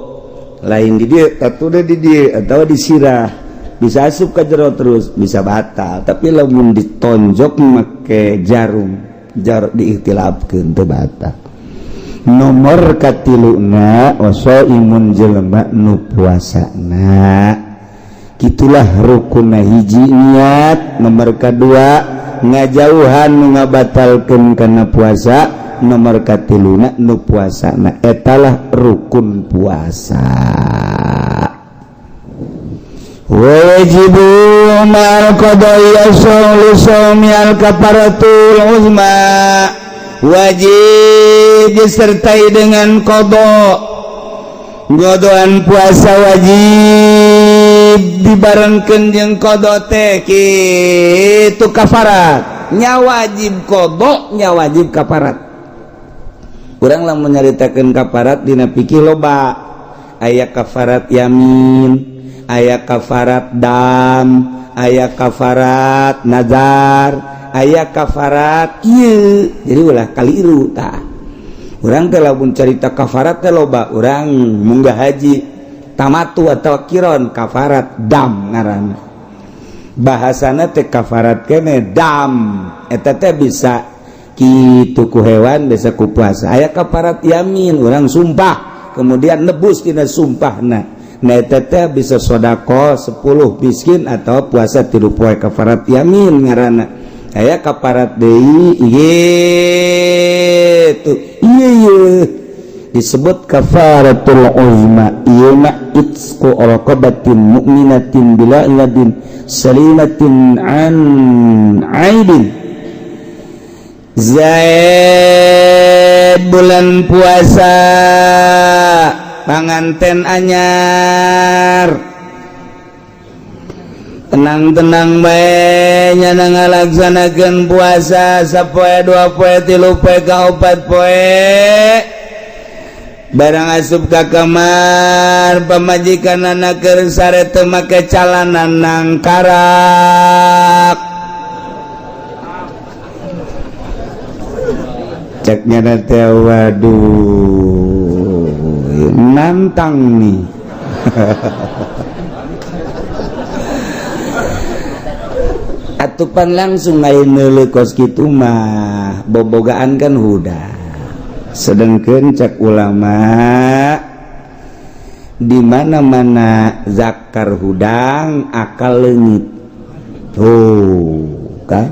lain di dieu tatu deh, di dieu atau di sirah, bisa asup ke jero terus, bisa batal. Tapi lamun ditonjok make jarum, jarum diikhtilafkeun, teu batal. Nomor katiluna, imun jelema nu puasana. Gitulah rukun. Hiji niat, nomor kedua ngajauhan nu ngabatalkeun kana puasa, nomor katiluna nu puasana. Etalah rukun puasa. Wajibu ma'al qada'i as-sawmi al-kafaratul uzma. Wajib disertai dengan qada. Ngodoan puasa wajib dibarengkeun jeung qada teh kitu kafarat nya. Wajib qada nya, wajib kafarat. Urang lamun nyaritakeun kafarat dina fikih loba. Aya kafarat yamin, aya kafarat dam, aya kafarat nazar, aya kafarat ieu. Jadi ulah kaliru. Tah, urang teh lamun carita kafarat teh loba. Urang munggah haji tamattu atau qiron, kafarat dam ngaranna. Bahasana teh kafarat kene dam eta teh bisa kitu ku hewan, bisa ku puasa. Aya kafarat yamin, urang sumpah kemudian nebus tina sumpahna. Nah, eta teh bisa sodako 10 miskin atau puasa 3 poe, kafarat yamin ngaranna. Aya kafarat deui gitu, iya iya disebut kafaratul uzma. Ieu mah itqu raqabatin mu'minatin bila iladin salimatin an aibin. Zaid bulan puasa, panganten anyar, tenang-tenang bae nyana ngalaksanakeun puasa sapoe, 2 poe, 3 poe, ka 4 poe. Barang asup ka kamar pamajikan, anak keur sare teu make calana, nangkarak. Ceknya teh, waduh, nantang nih. Atupan langsung ayeuna neuleuh kos kitu mah bobogaan kan huda. Sedangkan cek ulama di mana-mana zakar hudang akal leungit. Tuh kan,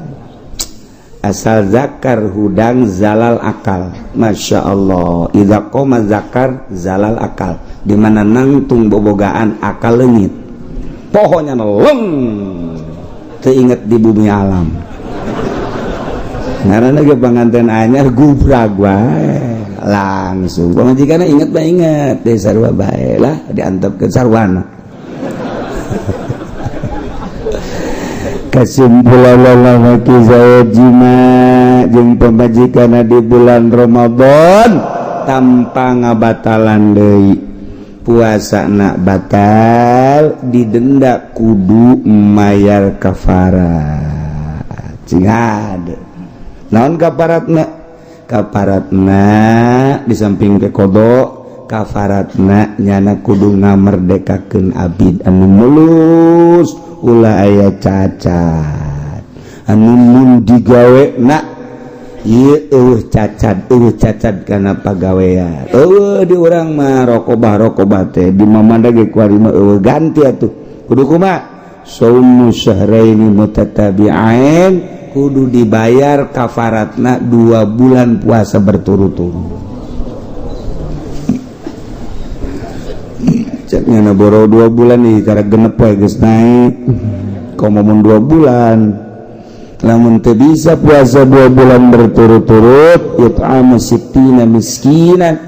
asal zakar hudang zalal akal. Masya Allah, idza qoma zakar zalal akal. Di mana nangtung bobogaan akal leungit, pokoknya leng teinget di bumi alam. Karena ge panganten anyar gubrag wae langsung. Pamajikanna inget mah inget, deh sarua bae lah diantepkeun sarwana. Kesimpulan lalaki saya jima jeung pamajikanna di bulan Ramadan tanpa ngabatalan deui. Puasa nak batal didenda kudu mayar kafarat. Cing hade. Naon kafaratna? Kafaratna di samping ke qada, kafaratna nyana kudu ngamerdekakeun abid anu mulus ulah aya cacat. Anu mun digawe na ieu eueuh cacat kana pagawean. Eueuh di urang mah rokobah teh di mamanda ge kuari mah eueuh ganti atuh. Kudu kumaha? Saumu syahraini mutatabi'ain, kudu dibayar kafaratna 2 bulan puasa berturut-turut. Cek nyana boro 2 bulan nih karek genep we geus naik. Komo mun 2 bulan. Lamun teu bisa puasa 2 bulan berturut-turut, yut'amu sittina miskinan,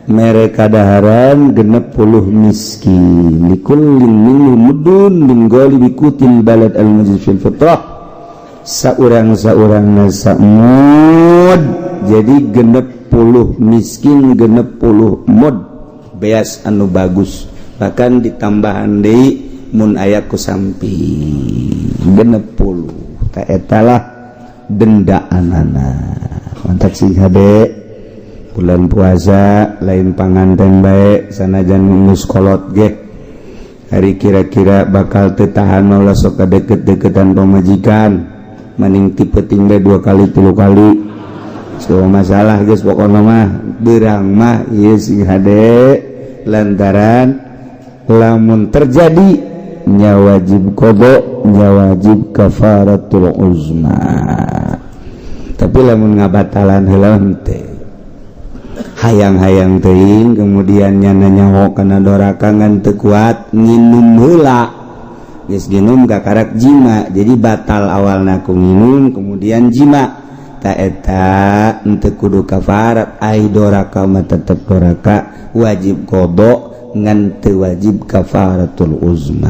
mereka daharan 60 miskin, likullin minhum mudun min ghalibi qutil balad al majid fil fitrah, saurang-saurang samud. Jadi 60 miskin 60 mud beas anu bagus, bahkan ditambahan deui mun aya ku samping 60. Etalah dendaanana. Mantap sih hade bulan puasa lain panganten bae sanajan geus kolot ge hari kira-kira bakal teu tahan mah sok deket-deketan pamajikan maning ti peuting bae 2 kali 3 kali so masalah geus pokona mah beurang mah ieu sing hade lantaran lamun terjadi nya wajib qada, nya wajib kafaratul uzma. Tapi lamun ngabatalan heula teh hayang-hayang teuing kemudian nyana nyaho kana doraka ngan teu kuat nginum heula. Geus nginum kakarak jima, jadi batal awalna ku nginum kemudian jima. Ta eta henteu kudu kafarat, ai doraka mah tetep doraka, wajib qada ngan teu wajib kafaratul uzma.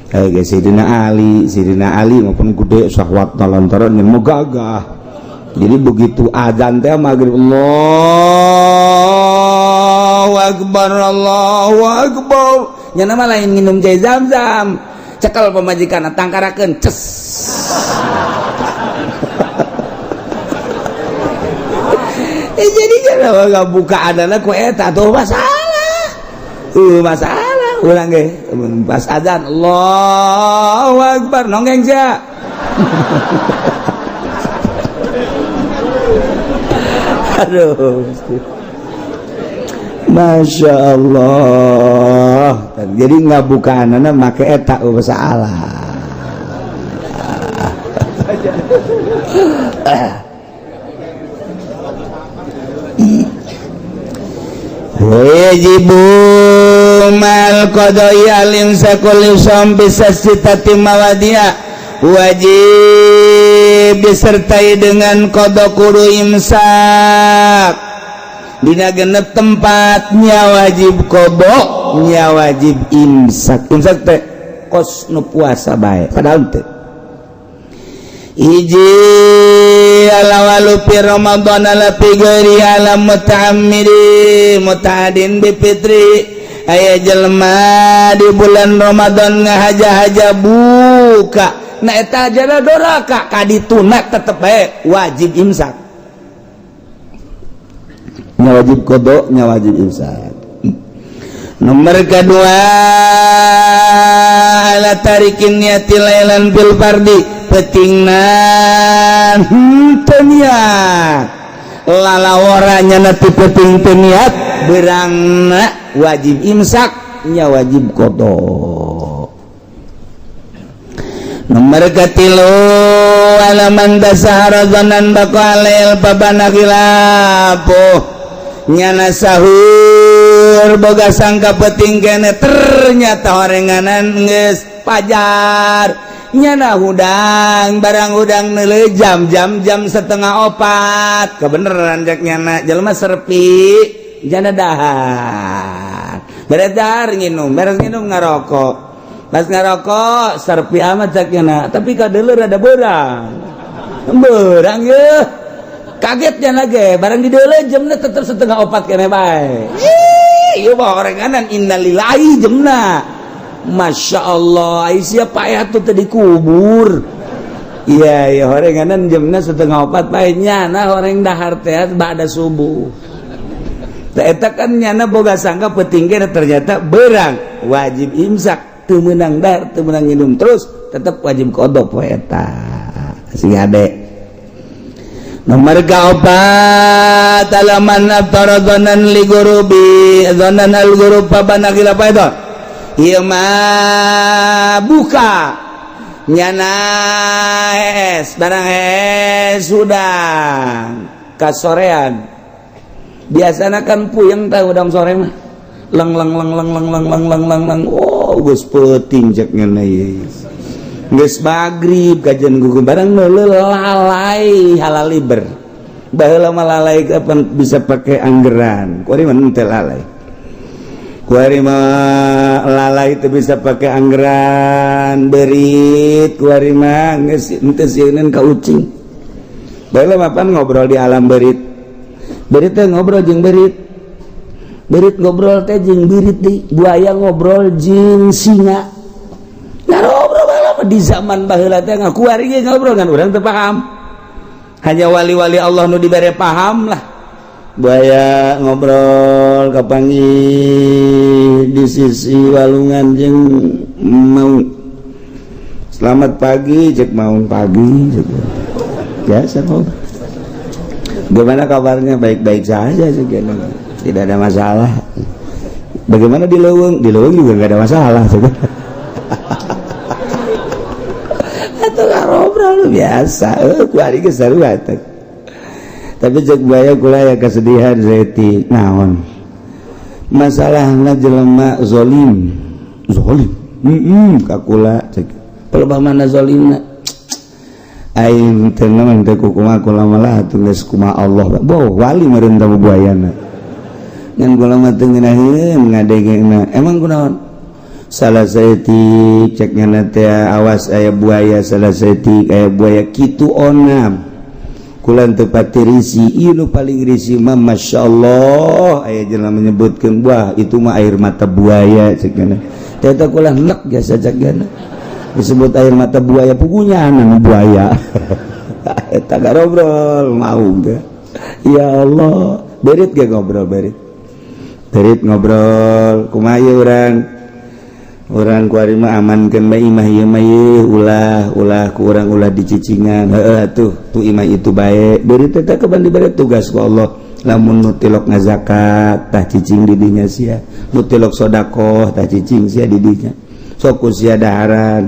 Kayak Sayyidina Ali maupun gede syahwat lantaran yang mau gagah. Jadi begitu azan teh maghrib, Allahu Akbar, Allahu Akbar. Nya nama lain minum cai zam-zam. Cekel pamajikan tangkarakeun ces. Jadi jangan buka adana ku eta tuh masalah. Masalah. Ulang ge pas azan Allahu Akbar nonggeng sia. Aduh, Masya Allah. Jadi nggak bukaanana make eta masalah. Wajibu mal qada'i al-imsakul yusam bisa sitati mawadia, wajib disertai dengan qada kudu imsak dina genep tempatnya wajib qada nya wajib imsak. Imsak teh kos nu puasa bae padahal teh hiji alawalu fi Ramadan ala fi ghairi ala muta'ammidi muta'adin bi fitri. Aya jelema di bulan Ramadan ngahaja-haja buka, nah eta jala doraka kadituna tetep bae wajib imsak. Nya wajib qada, nya wajib imsak. Nomor kedua, ala tarikin niati lailan bil fardi, peutingna henteu niat, lalaworanya nanti peuting teu niat, beurangna wajib imsak, nya wajib qada. Nomor katilu, ala man tasahara dhannan baqa alail fabana khilafuh, nyana sahur boga sangka peuting kene, ternyata horenganan geus pajar, nyana hudang, barang hudang neuleuh jam jam jam 3.30, kebeneran cek nyana jelema serpi, jana dahar, beres dahar nginum, beres nginum ngarokok, pas ngarokok serpi amat cek nyana, tapi kadeuleu rada beurang beurang ye, kaget nyana ge, barang di deuleu jamna tetep 3.30 kene bae. Ih, ieu mah horenganan innalillahi jamna. Masya Allah, Aisyah payah tuh tadi kubur. Iya, iya, horenganan jamna 3.30 bae, nyana horeng dahar teh ba'da subuh. Tah eta kan nyana boga sangka peuting, ternyata beurang, wajib imsak, teu meunang dahar, teu meunang minum, terus tetep wajib qada poe eta. Sing ade. Nomor keempat, ala man aftara dhannan li ghurubi dhannan al ghurub fabana khilaf itu. Ieu mah buka nyana es barang es hudang kasorean, biasana kan puyeng tah hudang sore mah, leng leng leng leng leng leng leng leng leng leng, oh geus peuting cek nyana ieu, geus magrib kajian gugu, barang neuleuh lalai halaliber. Baheula mah lalai kapan bisa pakai anggeran, kuari mah henteu lalai, kuari mah lalai teu bisa pakai anggeran berit, kuari mah geus henteu sieun ka ucing. Baheula mah pan ngobrol di alam berit, berit teh ngobrol jeung berit, berit ngobrol teh jeung berit di buaya, ngobrol jeung singa, ngobrol di zaman baheula teh. Ngakuari ge ngobrol kan urang teu paham, hanya wali-wali Allah nu dibere paham lah. Buaya ngobrol, kapanggih di sisi walungan jeung maung, "Selamat pagi," cek maung, "Pagi," cek. Biasa ngobrol, "Gimana kabarnya?" "Baik-baik saja sih, tidak ada masalah." "Bagaimana di leuweung?" "Di leuweung juga nggak ada masalah," cek. Atau ngobrol biasa, kuari ge sarua. Tapi cek buaya, "Kula ya kesedihan saeutik." "Naon masalahna?" "Jelema zolim." "Zolim ka kula?" cek. "Pelebah mana zolimna?" "Aing teu naon teh, kumaha kula malah atuh geus kumaha Allah." Boh wali meureun tamu buayana, ngan kula mah teu ngeunaheun ngadengena. "Emang kunaon?" "Salah saeutik," cek nyana teh, "awas aya buaya, salah saeutik aya buaya kitu onam, kula teu pati risi. Ieu nu paling risi mah, masyaallah, aya jelema menyebutkeun, 'Wah, itu mah air mata buaya,' cek nyana teh. Eta kula nek biasa," cek nyana, "disebut air mata buaya, pugunya anu buaya eta." Ngobrol mau teh, ya Allah. Berit ge ngobrol, berit berit ngobrol, "Kumaha ieu urang urang kuari mah, amankeun bae imah ieu mah ieu, ulah ulah ku urang ulah dicicingan." "Heeh atuh, tuh imah itu bae." Berit teh kapan dibere tugas ku Allah, lamun nu tilok ngazakat tah cicing di dinya sia, nu tilok sodakoh tah cicing sia di dinya, sok ku sia daharan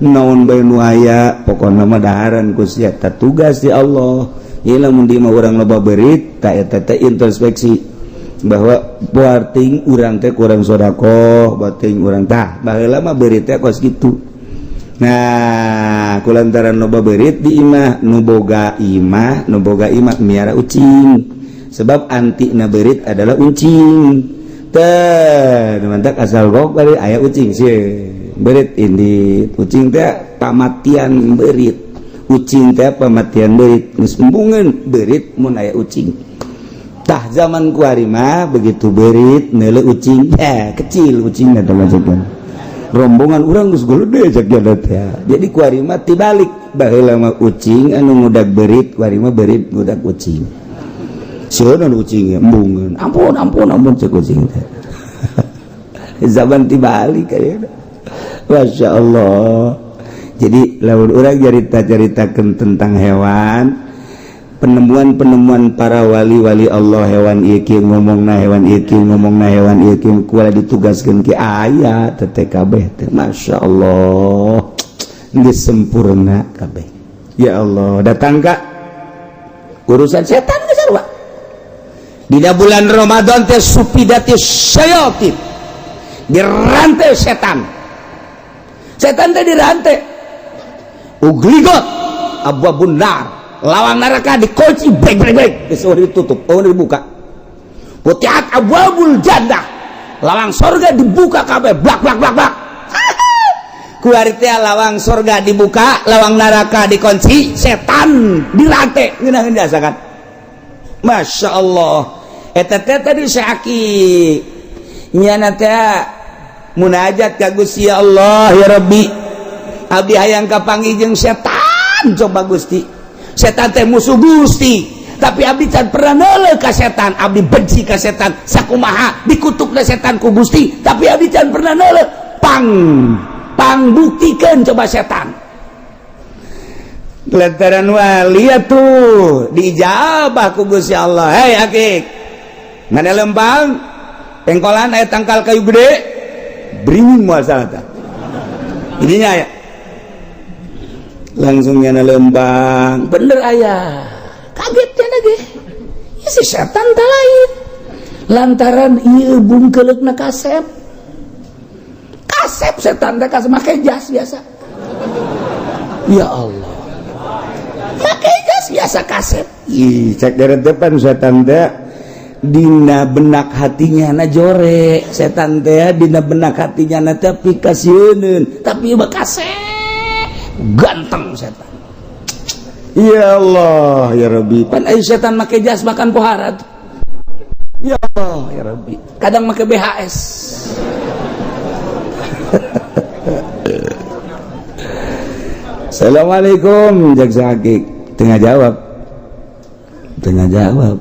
naon bae nu aya, pokona mah daharan ku sia. Tah tugas di Allah ieu, lamun di imah urang loba berit, tah eta teh introspeksi bahwa buarting urang teh kurang sodakoh, bating urang tah. Baheula mah beurit teh kos kitu. Nah, kulantaran loba beurit di imah, nu boga imah, nu boga imah miara ucing, sebab anti na beurit adalah ucing teh. Mantak asal gok bari aya ucing sih, beurit ini, ucing teh pamatian beurit, ucing teh pamatian beurit, geus embungeun beurit mun aya ucing. Tah, zaman kuari mah begitu berit neuleuh ucing, eh kecil ucingna teh, maksudna rombongan urang geus gede, cek teh. Jadi kuari mah tibalik, baheula mah ucing anu ngudag berit, kuari mah berit ngudag ucing. Sieun ucing embungeun. Ampun ampun ampun cek ucing teh. Zaman tibalik ayeuna. Masya Allah. Jadi lamun urang carita-caritakeun tentang hewan, penemuan-penemuan para wali-wali Allah, hewan ieu kieu ngomongna, hewan ieu kieu ngomongna, hewan ieu kieu kula ditugaskeun ki aya teh kabeh teh. Masya Allah, geus sempurna kabeh. Ya Allah, datang ka urusan setan geus sarua. Dina bulan Ramadan teh sufidatis syayatin, dirantai setan. Setan teh dirantai, ugligot abwabun nar, lawang neraka dikunci, brek brek brek, geus ditutup, oh dibuka. Futihat abwabul jannah, lawang sorga dibuka kabeh, blak blak blak blak. Kuari teh lawang sorga dibuka, lawang neraka dikunci, setan dirantai, ngeunaheun biasa kan. Masya Allah. Eta teh tadi Syekh nyana teh munajat ka Gusti Allah, ya Rabbi, abdi hayang kapanggih jeung setan, coba Gusti. Setan teh musuh Gusti, tapi abdi can pernah neuleuh ka setan, abdi benci ka setan, sakumaha dikutukna setan ku Gusti, tapi abdi can pernah neuleuh. Pang pang buktikeun coba setan. Lantaran wali atuh diijabah ku Gusti Allah. Hei akik, mana lempang pengkolan aya tangkal kayu gede beringin, moal salah tah ininya aya. Langsung nyana lempang, bener aya. Kaget nya ge si setan tak lain, lantaran ieu bungkeuleukna kasep kasep. Setan teh kasep, make jas biasa. Ya Allah, make jas biasa kasep. Ih, cek dari depan setan teh dina benak hatinya na jore. Setan teh dina benak hatinya na tapi kasieuneun, tapi mah kasep, ganteng setan. Ya Allah ya Rabbi, pan aya setan make jas makan pohara tuh. Ya Allah ya Rabbi, kadang make BHS. Assalamualaikum jaksa hakik, tengah jawab, tengah jawab.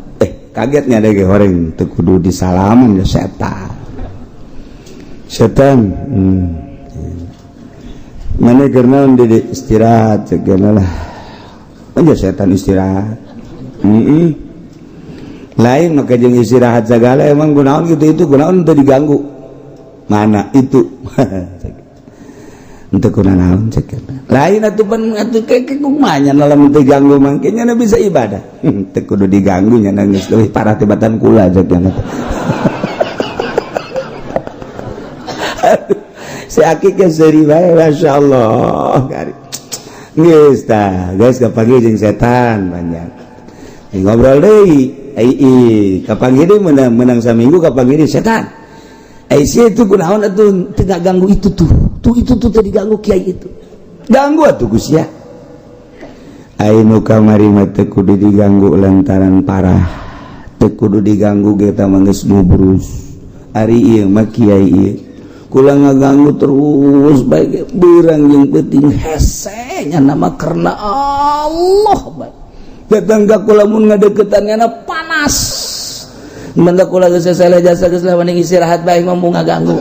Kagetnya ada orang teu kudu disalaman ya setan. Setan, Mana karena di istirahat segala lah. Aja setan istirahat. Lain maka jeung istirahat segala emang gunaon gitu itu gunaon teu diganggu. Mana itu? Untuk kunaon cek. Lain atuh pan atuh keke kumaha nya lamun teu ganggu mangke nya bisa ibadah. Teu kudu diganggu nya geus leuwih parah tibatan kula cek nya. Si akik ge seuri bae, masyaallah. Geus tah, geus kapanggih jeung setan banyak. Ngobrol deui, ai kapanggih deui menang saminggu kapanggih deui setan. Ai sia itu kunaon atuh teu ganggu itu tuh. Tuh itu tuh tadi ganggu kiai itu. Ganggu atuh Gus ya. Ai nu kamari mah teu kudu diganggu lantaran parah. Teu kudu diganggu ge tah mah geus mubrus. Ari ieu mah kiai ieu kula ngaganggu terus bae beurang jeung peuting hese nya nama karena Allah bae. Datang ka kula mun ngadeukeutan nya panas. Mangga kula geus sesele jasa geus lah mending istirahat bae mah mun ngaganggu.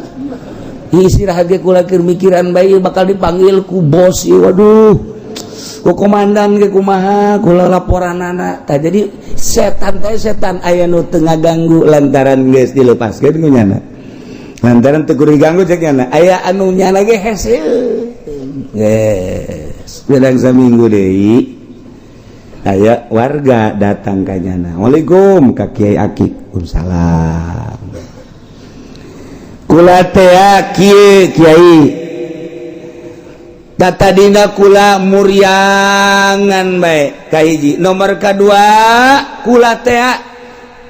Istirahat ge kula keur mikiran bae bakal dipanggil ku bos ieu, waduh. Ku komandan ge kumaha kula laporanana. Tah jadi setan teh setan aya nu teu ngaganggu lantaran geus dilepaskeun ku nyana. Lantaran teu kudu diganggu cek nyana. Aya anu nyana ge hese. Geus, bedang saminggu deui. Aya warga datang ka nyana. Waalaikum ka Kiai Akik. Waalaikumsalam. Kula teh kieu Kiai. Tadina kula muriangan bae kahiji. Nomor kadua kula teh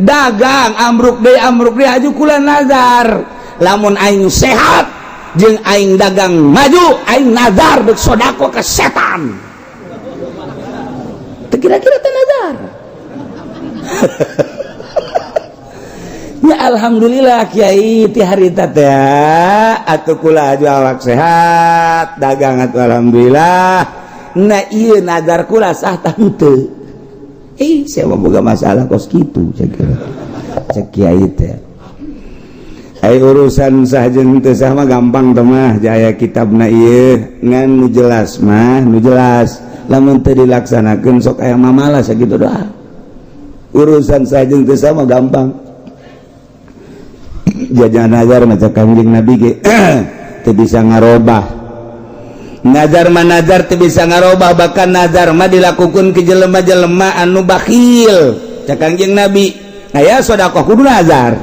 dagang ambruk deui aju kula nazar. Lamun aing sehat jeung aing dagang maju, aing nazar beuk sodako ka setan. Teu kira-kira teh nazar. Ya alhamdulillah Kiai ti harita teh atuh kula aju awak sehat, dagang atuh alhamdulillah. Nah ieu nazar kula sah tah henteu. Saya mah boga masalah kos kitu cek cek kiai teh. Ai urusan sah jeung teu sah mah gampang teh mah, jaya kitabna ieu ngan nu jelas mah nu jelas, lamun teu dilaksanakeun sok aya mamala sakitu doa. Urusan sah jeung teu sah mah gampang. Jajan nazar maca Kangjeng Nabi ge teu bisa ngarobah. Nazar mah nazar teu bisa ngarobah, bahkan nazar mah dilakukan ke jelema-jelema anu bakhil. Cak Kangjeng Nabi, aya sedekah kudu nazar.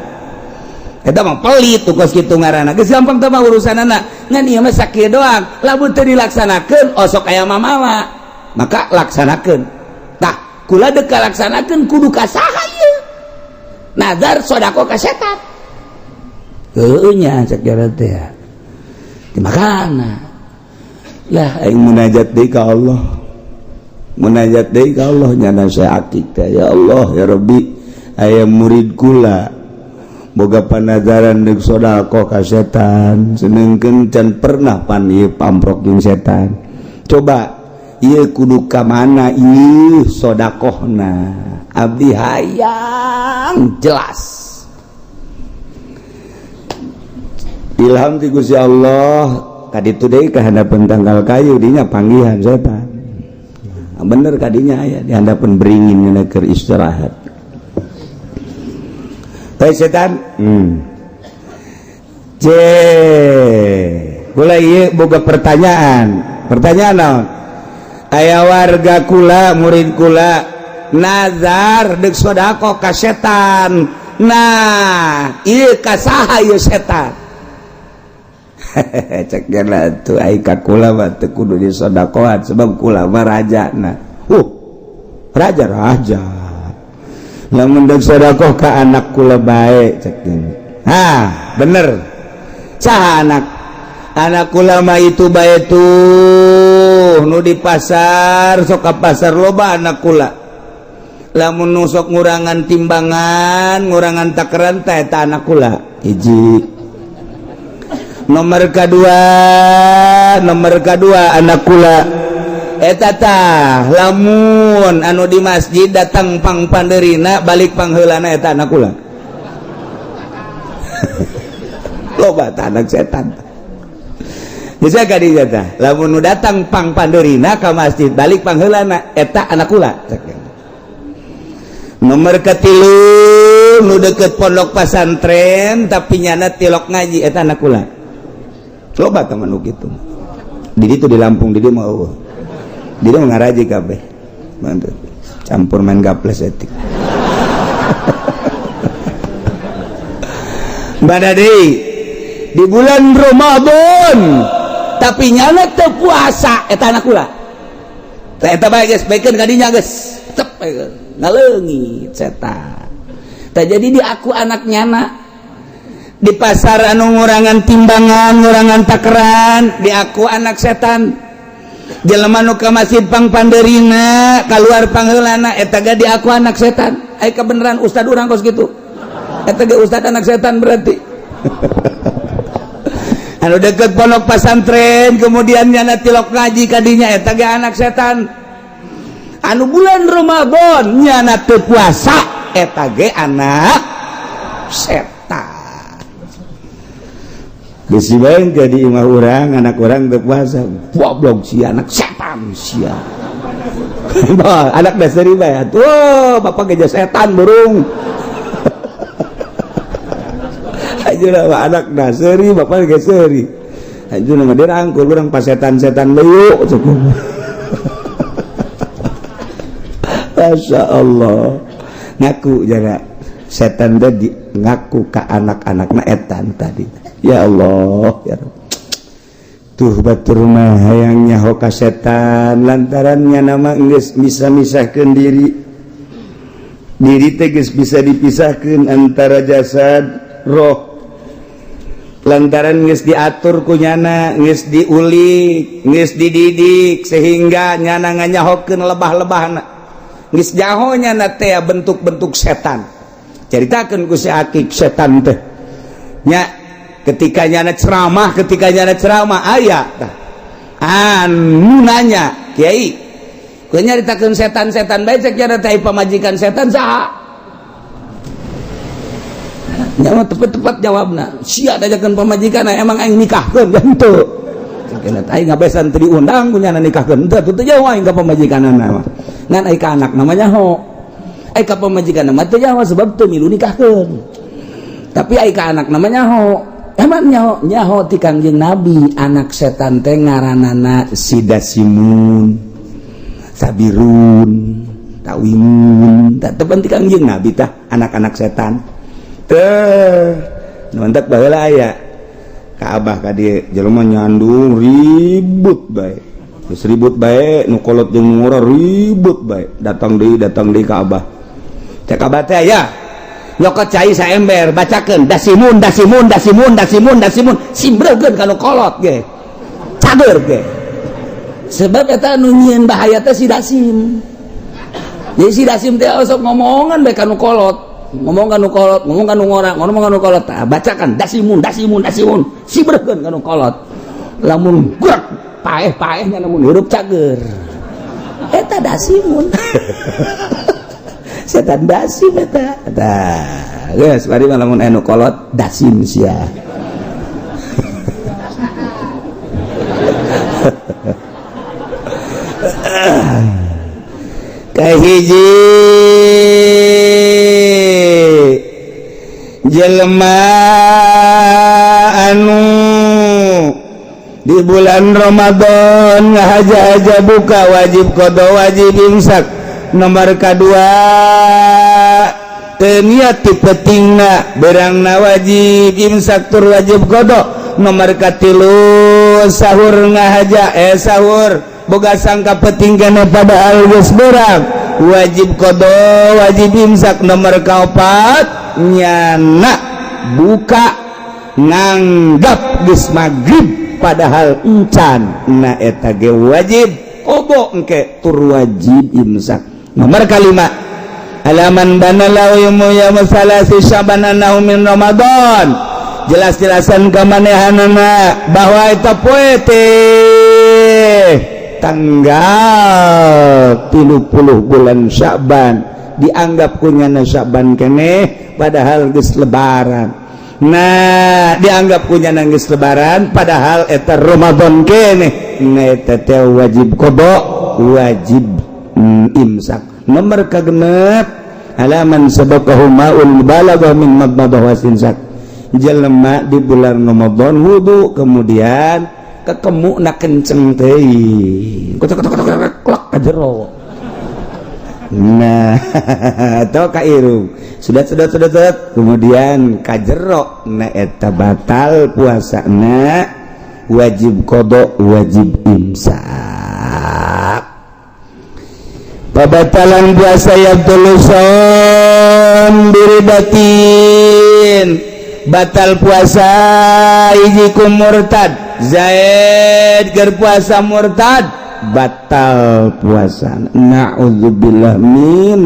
Eta mah pelit tuh kos kitu ngaranna. Geus gampang teh mah urusanana. Ngan ieu mah sakieu doang. Lamun teu dilaksanakeun osok aya mamala. Maka laksanakeun. Tah, kula deuk kalaksanakeun kudu ka saha ieu? Nazar sedekah ka setan. Heueuh nya cek teh. Di makana lah aing munajat deui ka Allah, munajat deui ka Allah nyana saya akik teh, ya Allah ya Rabbi, aya murid kula boga panazaran deuk sedekah ka setan, sedengkeun can pernah pan ieu pamprok jeung setan. Coba ieu kudu ka mana ieu sedekahna? Abdi hayang jelas ilham ti Gusti Allah. Kaditu deui ka handapeun tangkal kayu dinya panggihan setan. Nah, bener kadinya aya di handapeun beringin nya keur istirahat. Hei setan, C, kula ieu boga pertanyaan. Pertanyaan naon? Aya warga kula, murid kula nazar deuk sedekah ka setan. Nah, ieu ka saha ieu setan? Cek lah tuh ai ka kula mah teu kudu disodakohan sebab kula mah raja. Nah, raja raja lamun deuk sodakoh ka anak kula bae cek. Ha bener, saha anak anak kula mah itu bae tuh nu di pasar, sok ka pasar loba anak kula. Lamun nu sok ngurangan timbangan, ngurangan takaran teh eta anak kula hiji. Nomor kedua, nomor kedua anak kula eta tah lamun anu di masjid datang pang panderina balik pangheulana eta anak kula. Loba tah anak setan. Bisa ka dinya tah lamun nu datang pang panderina ka masjid balik pangheulana eta anak kula. Nomor ketilu nu deket pondok pasantren tapi nyana tilok ngaji eta anak kula. Loba teman nu kitu. Di ditu di Lampung, di dieu mah eueuh. Di dieu mah ngaraji kabeh. Mantap. Campur main gaples etik. Bada deui di bulan Ramadan tapi nyana teu puasa eta anak kula. Tah eta bae geus baikeun ka dinya geus. Tep ngaleungit setan. Tah jadi di aku anak nyana di pasar anu ngurangan timbangan, ngurangan takaran, di aku anak setan. Jelema nu ka masjid pang panderina, kaluar pangheulana eta ge di aku anak setan. Ai kebenaran ustad urang kos kitu. Eta ge ustad anak setan berarti. Anu deket pondok pasantren kemudian nyana tilok ngaji kadinya eta ge anak setan. Anu bulan Ramadan nyana teu puasa eta ge anak setan. Bisi bae jadi imah urang, anak urang teu puasa. Goblok si anak setan sia. Anak dasari bae atuh, bapak geus setan burung. Ajeuna mah anak dasari, bapak geus seuri. Ajeuna mah dirangkul urang pas setan-setan leuuk cukup. Masya Allah. Ngaku jaga setan tadi ngaku ka anak-anakna etan tadi. Ya Allah ya Rabb. Tuh batur mah hayang nyaho ka setan lantaran nama geus bisa misahkeun diri. Diri teh geus bisa dipisahkeun antara jasad roh. Lantaran geus diatur ku nyana, geus diulik, geus dididik sehingga nyana nganyahokeun lebah-lebahna. Geus jaho nyana teh bentuk-bentuk setan. Caritakeun ku si akik setan teh. Nya ketika nyana ceramah, ketika nyana ceramah aya tah. Anu nanya, "Kiai, Ku nyaritakeun setan-setan bae cek nyarita pamajikan setan saha? Nyawa tepat-tepat jawabna. Sia dajakeun pamajikan emang aing nikahkeun henteu. Cek aing ngabesan teu diundang punya nikahkeun henteu teu jauh aing ka pamajikanana mah. Ngan aing ka anak namanya ho. Aing ka pamajikan mah teu jauh sebab teu milu nikahkeun. Tapi aing ka anak namanya ho. Emang nyaho nyaho ti Kangjeng Nabi anak setan teh ngaranana Sidasimun, Sabirun, Tawimun. Tak tepan ti Kangjeng Nabi tah anak-anak setan. Teh nu baheula aya ka abah ka dieu jelema nyandung ribut bae. Geus ribut bae nu kolot jeung nu ngora ribut bae. Datang deui ka abah. Cek abah teh aya nyokot cai saember bacakeun dasimun dasimun dasimun dasimun dasimun simbregeun ka nu kolot ge. Cager ge. Sebab eta nu nyieun bahaya teh si dasim. Jadi si dasim teh osok ngomongan bae ka nu kolot, ngomong ka nu kolot, ngomong ka nu ngora, ngomong ka nu kolot. Tah bacakan dasimun dasimun dasimun simbregeun ka nu kolot. Lamun gerak paeh-paehnya namun hirup cager. Eta dasimun. Setan dasim eta. Tah, geus bari mah lamun anu kolot dasim sia. Kahiji jelema anu di bulan Ramadan ngahaja-haja buka wajib qada wajib imsak. Nomor kedua teu niat ti pentingna berangna wajib imsak tur wajib qada. Nomor katilu sahur ngahaja sahur boga sangka penting kana padahal geus berang wajib qada wajib imsak. Nomor kaopat nyana buka nganggap geus magrib padahal encan na eta ge wajib qada engke tur wajib imsak. Nomor kalima alaman bana lahu ya masalasi syaban annahu min Ramadan. Jelas-jelasan kamanehanana bahwa eta poe teh tanggal 30 bulan Sya'ban dianggap kunyana Sya'ban keneh padahal geus lebaran. Nah dianggap kunyana geus lebaran padahal eta Ramadan keneh. Nah eta teh wajib qada wajib imsak. Nomor kagenep alaman sabaqahu ma'ul balagha min madmadah wasinsak. Jelema di bulan Ramadan wudu kemudian ketemu na kenceng teuing kocok kocok kocok klak ka jero. Nah atau ka irung sudah kemudian ka jero na eta batal puasana wajib qada wajib imsak. Pabatalan puasa yabtulu shaum biridatin. Batal puasa hiji ku murtad. Zaid keur puasa murtad batal puasa. Na'udzubillah min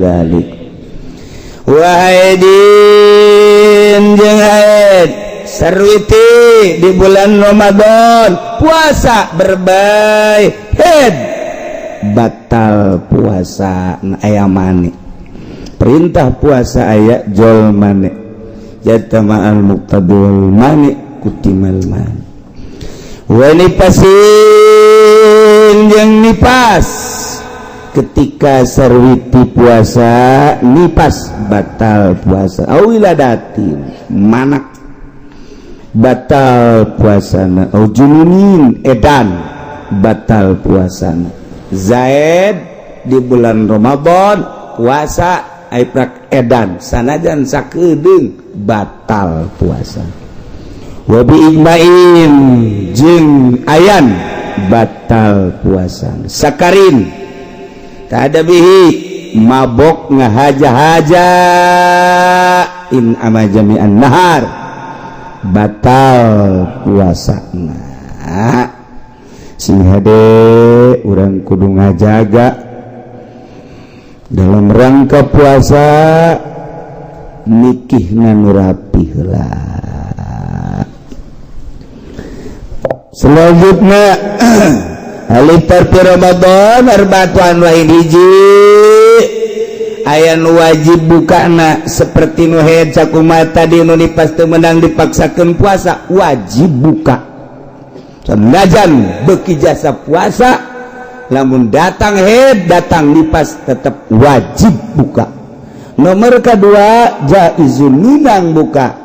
dzalik. Wa haidin jeung haid sarwiti di bulan Ramadan puasa berbae haid batal puasa aya mane. Perintah puasa aya jol mane. Jatama'al muqtadul mani kutimal mani. Wa nipasin jeung nipas ketika sarwiti puasa nipas batal puasa. Awiladatin manak batal puasana. Au jununin edan batal puasana. Zaid di bulan Ramadan puasa aiprak edan sanajan sakedeung batal puasa. Wa bi ijma'in jeung ayan batal puasa. Sakarin tak ada bihi mabok ngahaja-haja in ama jami'an nahar batal puasa. Nah sing hade urang kudu ngajaga dalam rangka puasa nikihna nu rapi heula. Selanjutnya Al ifthar fi Ramadan arba'atu anwa'in. Hiji, aya nu wajib bukana seperti nu haid sakumaha tadi, nu nipas teu meunang dipaksakeun puasa, wajib buka sanajan beuki jasa puasa. Lamun datang haid, datang nipas, tetap wajib buka. Nomor kedua, jaizun, minang buka,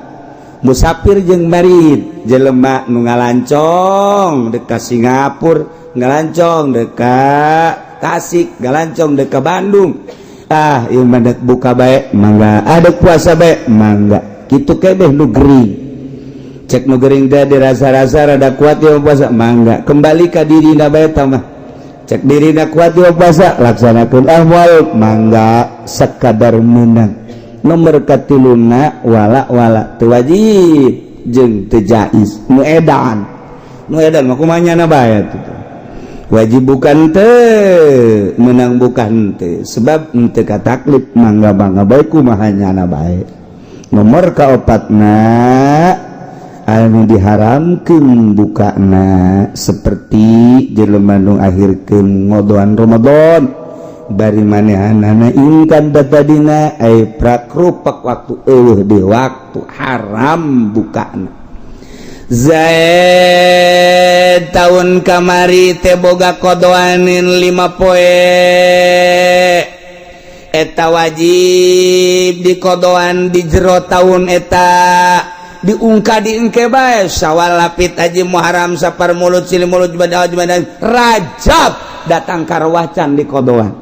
musafir jeung marid, jelema nu ngalancong dekat Singapura, ngalancong dekat Tasik, ngalancong dekat Bandung. Ah, ieu mah buka bae mangga, ada puasa bae mangga. Kitu kebeh nu gering. Cek nu gering teh dirasa-rasa rada kuat ya puasa, mangga, kembali ka dirina bae mah. Cek dirina kuat ya puasa, laksanakeun. Ah, moal, mangga, sekadar menang. Nomor katiluna, wala wala teu wajib jeung teu jaiz, nu edan. Nu edan mah kumaha nyana bae tuh, wajib bukan teu, menang bukan teu, sebab henteu kataklif, mangga mangga bae, kumaha nyana bae. Nomor kaopatna, anu diharamkeun bukana seperti jelema nu akhirkeun ngodoan Ramadan bari manehanana ingkan datadina ay prakrupak waktu eueuh di waktu, haram bukana. Zaid tahun kamari teh boga kodoanin 5 poe, eta wajib di kodoan di jero tahun eta, diungka diengke bae, Syawal lapit aja, Muharram, Sapar, Mulud, Silih Mulud, Jumadil, Jumadil, Rajab datang karwacan di kodoan.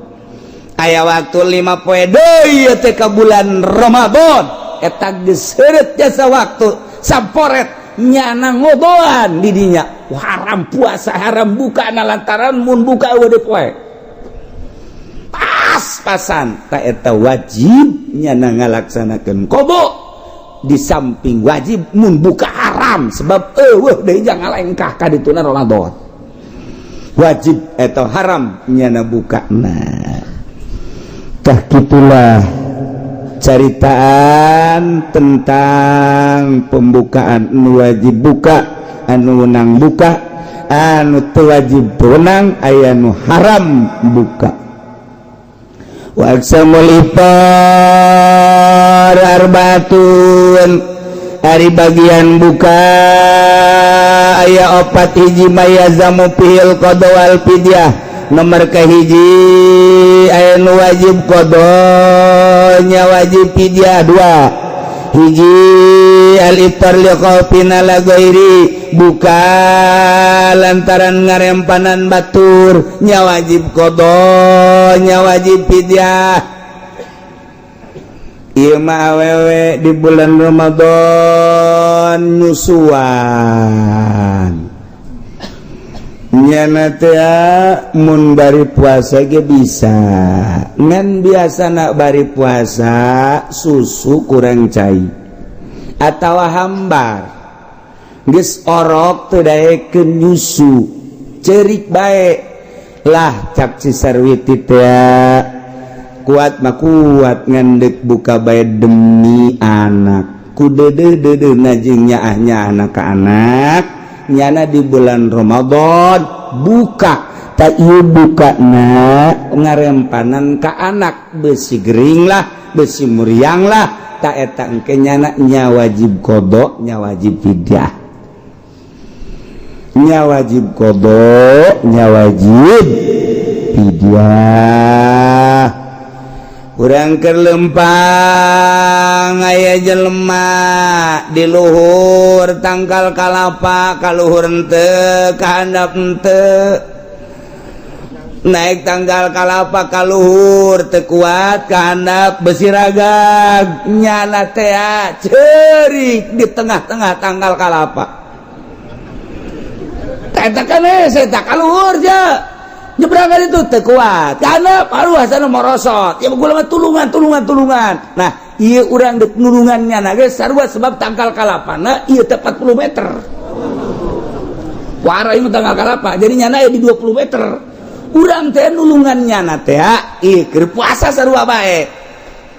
Aya waktu 5 poe deui teh ka bulan Ramadan, eta geus seureut jasa waktu samporet, nyana ngodoan didinya haram puasa, haram buka na, lantaran mun buka eueuh deui poe pas-pasan. Tak eta wajib nyana ngalaksanakeun qada, di samping wajib mun buka haram sebab eueuh deui jangan ngalengkah ka dituna Ramadan, wajib atau haram nyana buka. Nah, tah kitulah caritaan tentang pembukaan, anu wajib buka, anu wenang buka, anu teu wajib wenang, aya nu haram buka. Wa aqsamul ifthar arbaatun, ari bagian buka aya opat. Hiji, ma yalzamu fihil qada wal fidyah. Nomor kahiji, aya nu wajib qadanya, wajib fidyah. Dua, hiji, al iftar li khaufin ala ghairi, buka lantaran ngarempanan batur, nya wajib qada, nya wajib fidyah. Ieu mah awewe di bulan Ramadan nyusuan. Nyana teh mun bari puasa ge bisa, ngan biasa nak bari puasa susu kurang cai atau hambar, geus orok teu daekeun nyusu, cerik bae lah. Cak si Sarwiti teh, kuat mah kuat, ngan deuk buka bae demi anak, ku deudeuh deudeuh jeung nyaah nyaahna ka anak, nyana di bulan Ramadan buka. Tak ieu buka na ngarempanan ka anak, besi gering lah, besi muriang lah. Tak eta engke nyana nya wajib qada, nya wajib fidyah, nya wajib qada, nya wajib fidyah. Urang keur lempang, aya jelema di luhur tangkal kalapa, kaluhur henteu, kahandap henteu. Naik tangkal kalapa kaluhur teu kuat, kahandap besi ragag. Nyana teh ceurik di tengah-tengah tangkal kalapa. Eta kan saya tak kaluhur je, nyebrang itu teu kuat karena paru hasana morosot ya gula mah, tulungan, tulungan, tulungan. Nah, ieu urang deuk nulungannya na geus sarua, sebab tangkal kalapana ieu teh 40 meter wara, ieu tangkal kalapa, jadi nyana di 20 meter. Urang teh nulungan nyana teh ieu keur puasa sarua bae.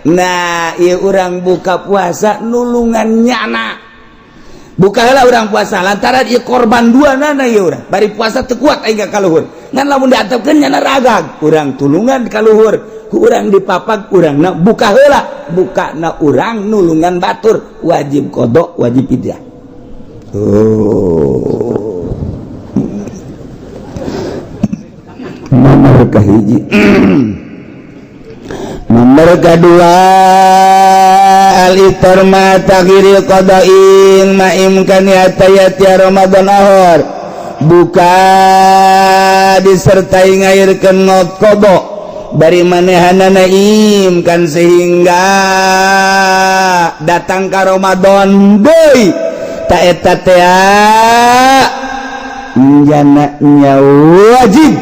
Nah, ieu urang buka puasa nulungan nyana, buka heula urang puasa lantaran ieu korban dua nana. Ieu urang bari puasa teu kuat aing ka kaluhur. Ngan lamun diantepkeun nyana ragag, urang tulungan ka luhur, ku urang dipapag urangna buka heula, bukana urang nulungan batur, wajib qada, wajib fidyah. Oh. Nomor kahiji. Nomor kedua al-iftar ma taghiri qada'in ma imkaniyata ya Ramadan ahor buka disertai ngairkeun qada bari manehanana imkan sehingga datang ka Ramadan deui ta eta teh jana nya wajib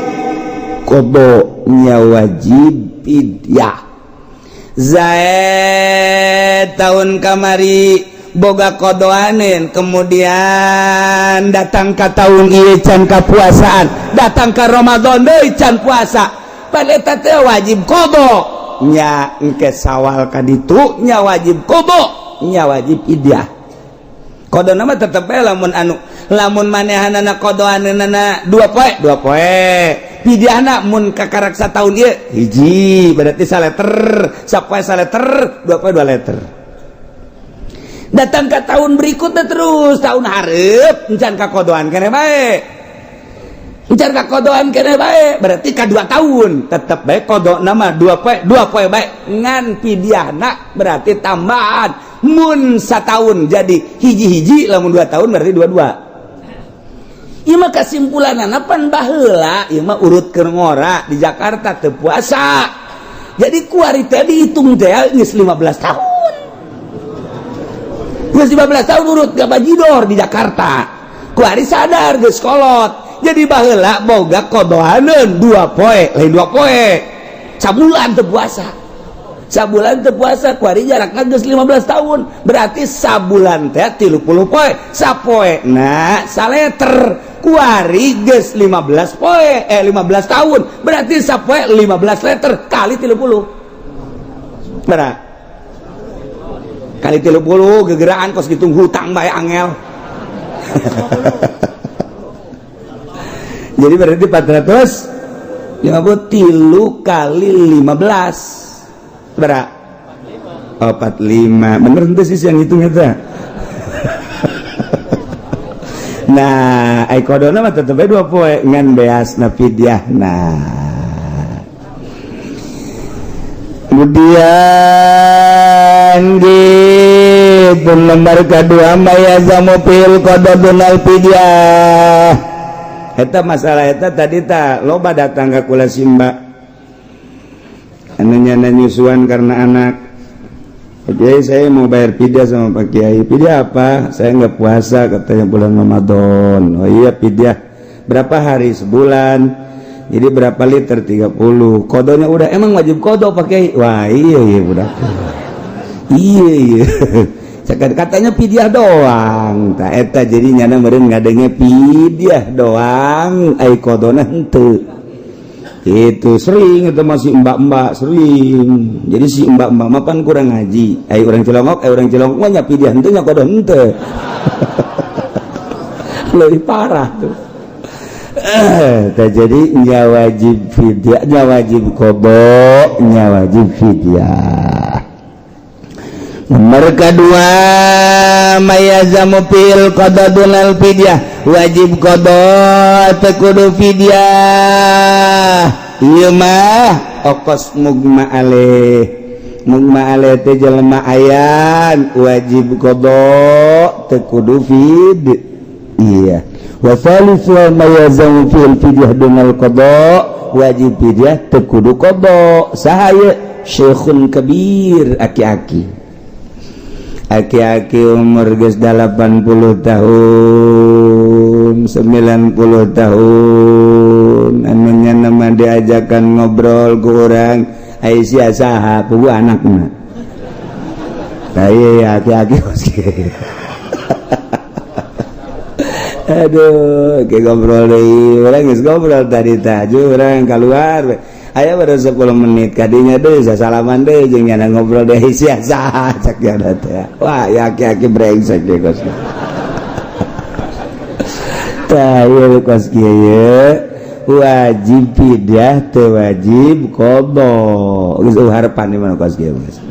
qada nya wajib fidyah. Zaid tahun kamari boga kodoanin, kemudian datang ke tahun ieu can kapuasaan, datang ke Ramadan deui can puasa, pan eta teh wajib qada nya, engke Sawal ka ditu nya wajib qada nya wajib fidyah. Qadana mah tetep bae lamun anu lamun manehanana qadaanana 2 poe 2 poe, pidyahna mun kakarak satahun ieu hiji berarti saleter, sapoe saleter, 2 poe 2 liter. Datang ke tahun berikutnya terus tahun hareup encan kakodoan keneh bae, encan kakodoan keneh bae, berarti ka 2 tahun tetep bae qadana mah 2 poe 2 poe bae, ngan pidyahna berarti tambahan mun satahun jadi hiji-hiji, lamun 2 tahun berarti 2-2. Ieu mah kesimpulanana pan baheula ieu mah urut keur ngora di Jakarta teu puasa. Jadi kuari teh dihitung teh geus 15 tahun. Geus 15 tahun urut ka bajidor di Jakarta. Kuari sadar geus kolot. Jadi baheula boga kodohaneun 2 poe, lain 2 poe. Sabulan teu puasa. Sabulan teu puasa kuari jarakna geus 15 tahun. Berarti sabulan teh 30 poe, sapoe na saleter. Kuari geus 15 poe, 15 tahun. Berarti sapoe 15 liter kali 30. Berapa? Kali 30 gegeraan kos gitu hutang bae angel. Jadi berarti 450 tilu kali 15. Berapa? Oh, 45. Bener henteu sih yang hitung eta. Nah, ai qadana mah tetep bae 2 poe ngan beasna fidyahna. Kemudian gitu nomor kedua mayazamu fil qada dunal fidyah. Eta masalah eta tadi ta loba datang ka kula simba. Anu nyana nyusuan karena anak. Pak Kiai, saya mau bayar fidyah sama Pak Kiai. Fidyah apa? Saya nggak puasa katanya bulan Ramadan. Oh iya fidyah. Berapa hari? Sebulan. Jadi berapa liter? 30. Kodonya udah. Emang wajib kodo Pak Kiai? Wah iya iya udah. Iya iya. Katanya fidyah doang. Tak eta jadi nyana meureun ngadenge fidyah doang. Ai kodona henteu. Itu sering itu masih mbak-mbak sering. Jadi si mbak-mbak mah pan kurang ngaji. Ai urang Cilongok mah nya fidyah henteu nya kodo henteu. Lebih parah tuh. Jadi nya wajib fidyah, nya wajib qada, nya wajib fidyah. Nomor kedua mayazamu fil qada dunal fidyah, wajib qada teu kudu fidyah. Ieu mah okos mugma aleh. Mugma aleh teh jelema ayan wajib qada teu kudu fid. Iya. Wa thalithu mayazamu fil fidyah dunal qada, wajib fidyah teu kudu qada. Saha ieu? Syekhun kabir, aki-aki. Aki-aki umur geus 80 tahun, 90 tahun, anu nya mah diajakan ngobrol ku urang, ai sia saha puguh anakna. Tah ieu aki-aki kos kieu. Aduh, ke ngobrol deui, urang geus ngobrol tadi tah, urang keluar. Aya baru 10 menit kadinya deui sasalaman deui jeung nyana ngobrol deui sia saha cak nyana teh. Wah, ya aki-aki brengsek deui kos. Tah ieu kos kieu ye. Wajib fidyah, teu wajib qadha. Geus harapan di mana kos kieu, geus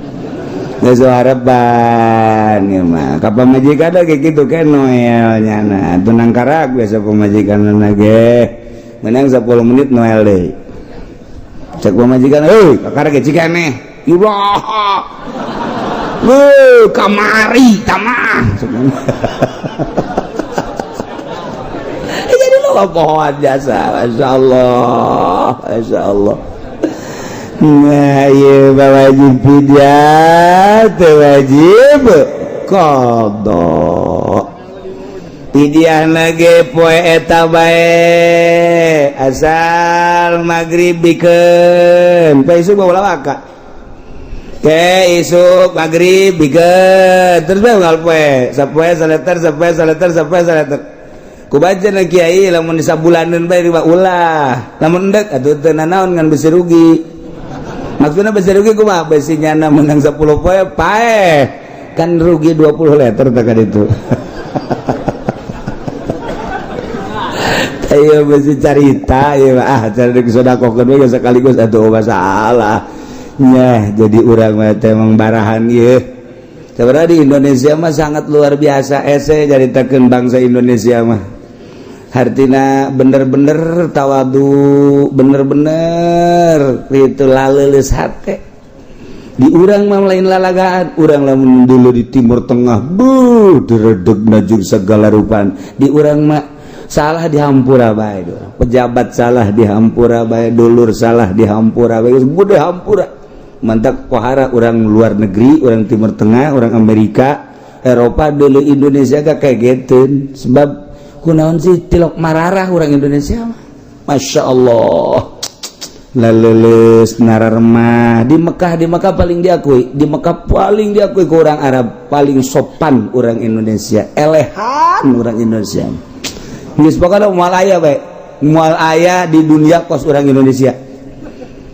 geus harapan ieu mah. Ka pamajikan ge kitu ke Noel nyana tunang karak biasa pamajikan ge menang 10 menit Noel deui. Cek pamajikan, "Heuy, kakara ge cikeneh." Ilah. Weuh, kamari tamah. Jadi lo pohon jasa, Masya Allah, Masya Allah. Nah, iya wajib fidyah, teu wajib qadha. Fidyah lagi poe eta bae, asal maghrib bikeun. Poe isuk bawa lawaka. Ke isuk maghrib bikeun, terus bae unggal poe, sapoe saleter, sapoe saleter, sapoe saleter. Ku baca na kiai lamun disabulaneun bae riba ulah. Lamun endek atuh teu nanaon ngan besi rugi. Maksudna besi rugi kumaha? Besi nyana menang 10 poe paeh. Kan rugi 20 liter tak itu. Ayo besi carita ieu ah cari sodakohkeun we sekaligus atuh masalah. Nyah jadi urang mah teh emang barahan ieu. Sebenarnya di Indonesia mah sangat luar biasa ese caritakeun bangsa Indonesia mah. Hartina bener-bener tawadu, bener-bener itu laleuleus hate. Di urang mah lain lalagaan, urang lamun dulu di Timur Tengah, buh diredegna jeung segala rupan. Di urang mah salah dihampura bae, pejabat salah dihampura bae, dulur salah dihampura bae, geus hampura. Mantak pohara urang luar negeri, urang Timur Tengah, urang Amerika, Eropa dulu Indonesia gak kayak gitu. Sebab kunaon sih tilok mararah orang Indonesia mah. Masya Allah, laleles nararemah. Di Mekah, di Mekah paling diakui, di Mekah paling diakui ke orang Arab paling sopan orang Indonesia, elehan orang Indonesia. Geus pokokna moal aya bae, moal aya di dunia kos orang Indonesia.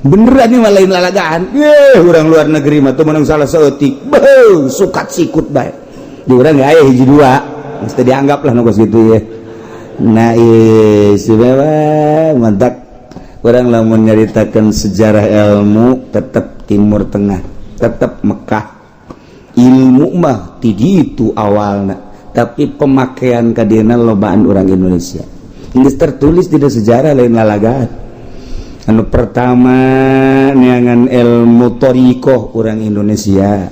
Beneran ini lain lalagaan. Ye, orang luar negeri mah tuh menang salah saeutik. Beuh, sukat sikut bae. Di urang aya hiji dua, mesti dianggap lah nu kos gitu ya. Nah, istimewa mantap. Orang lamun nyaritakan sejarah ilmu tetap Timur Tengah, tetap Mekah. Ilmu mah ti ditu awalna, tapi pemakaian kadieuna lobaan orang Indonesia. Ini tertulis di sejarah, lain lalagaan. Anu pertama neangan ilmu thoriqoh orang Indonesia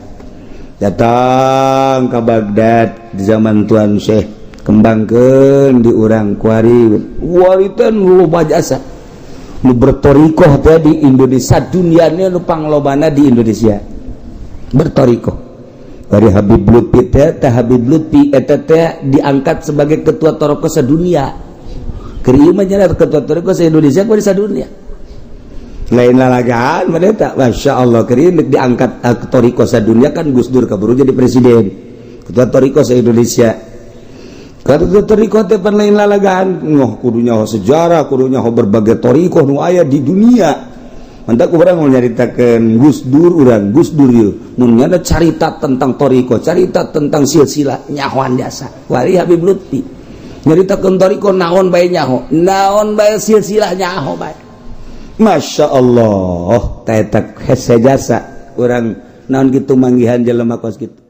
datang ke Baghdad di zaman Tuan Syekh, kembangkan di urang kuari waritan loba jasa nu bertorikoh teh di Indonesia, dunianya nu panglobana di Indonesia bertorikoh. Dari Habib Lutfi teh, teh Habib Lutfi eta teh diangkat sebagai ketua torikoh sedunia. Keur ieu mah nya ketua torikoh se Indonesia kuari sadunia, lain lalagaan mah eta. Masya Allah, keur ieu diangkat torikoh sadunia kan Gus Dur kaburu jadi presiden, ketua torikoh se Indonesia. Karena torikoh teh pan lain lalagaan, ngoh kudu nyaho sejarah, kudu nyaho berbagai torikoh nu aya di dunia. Mantak urang mau nyaritakeun Gus Dur, urang Gus Dur ieu mun nyana carita tentang torikoh, carita tentang silsilah nyahoan jasa. Wali Habib Lutfi nyaritakeun torikoh naon bae nyaho, naon bae silsilah nyaho bae. Masya Allah, teh eta hese jasa urang naon kitu manggihan jelema kos kitu.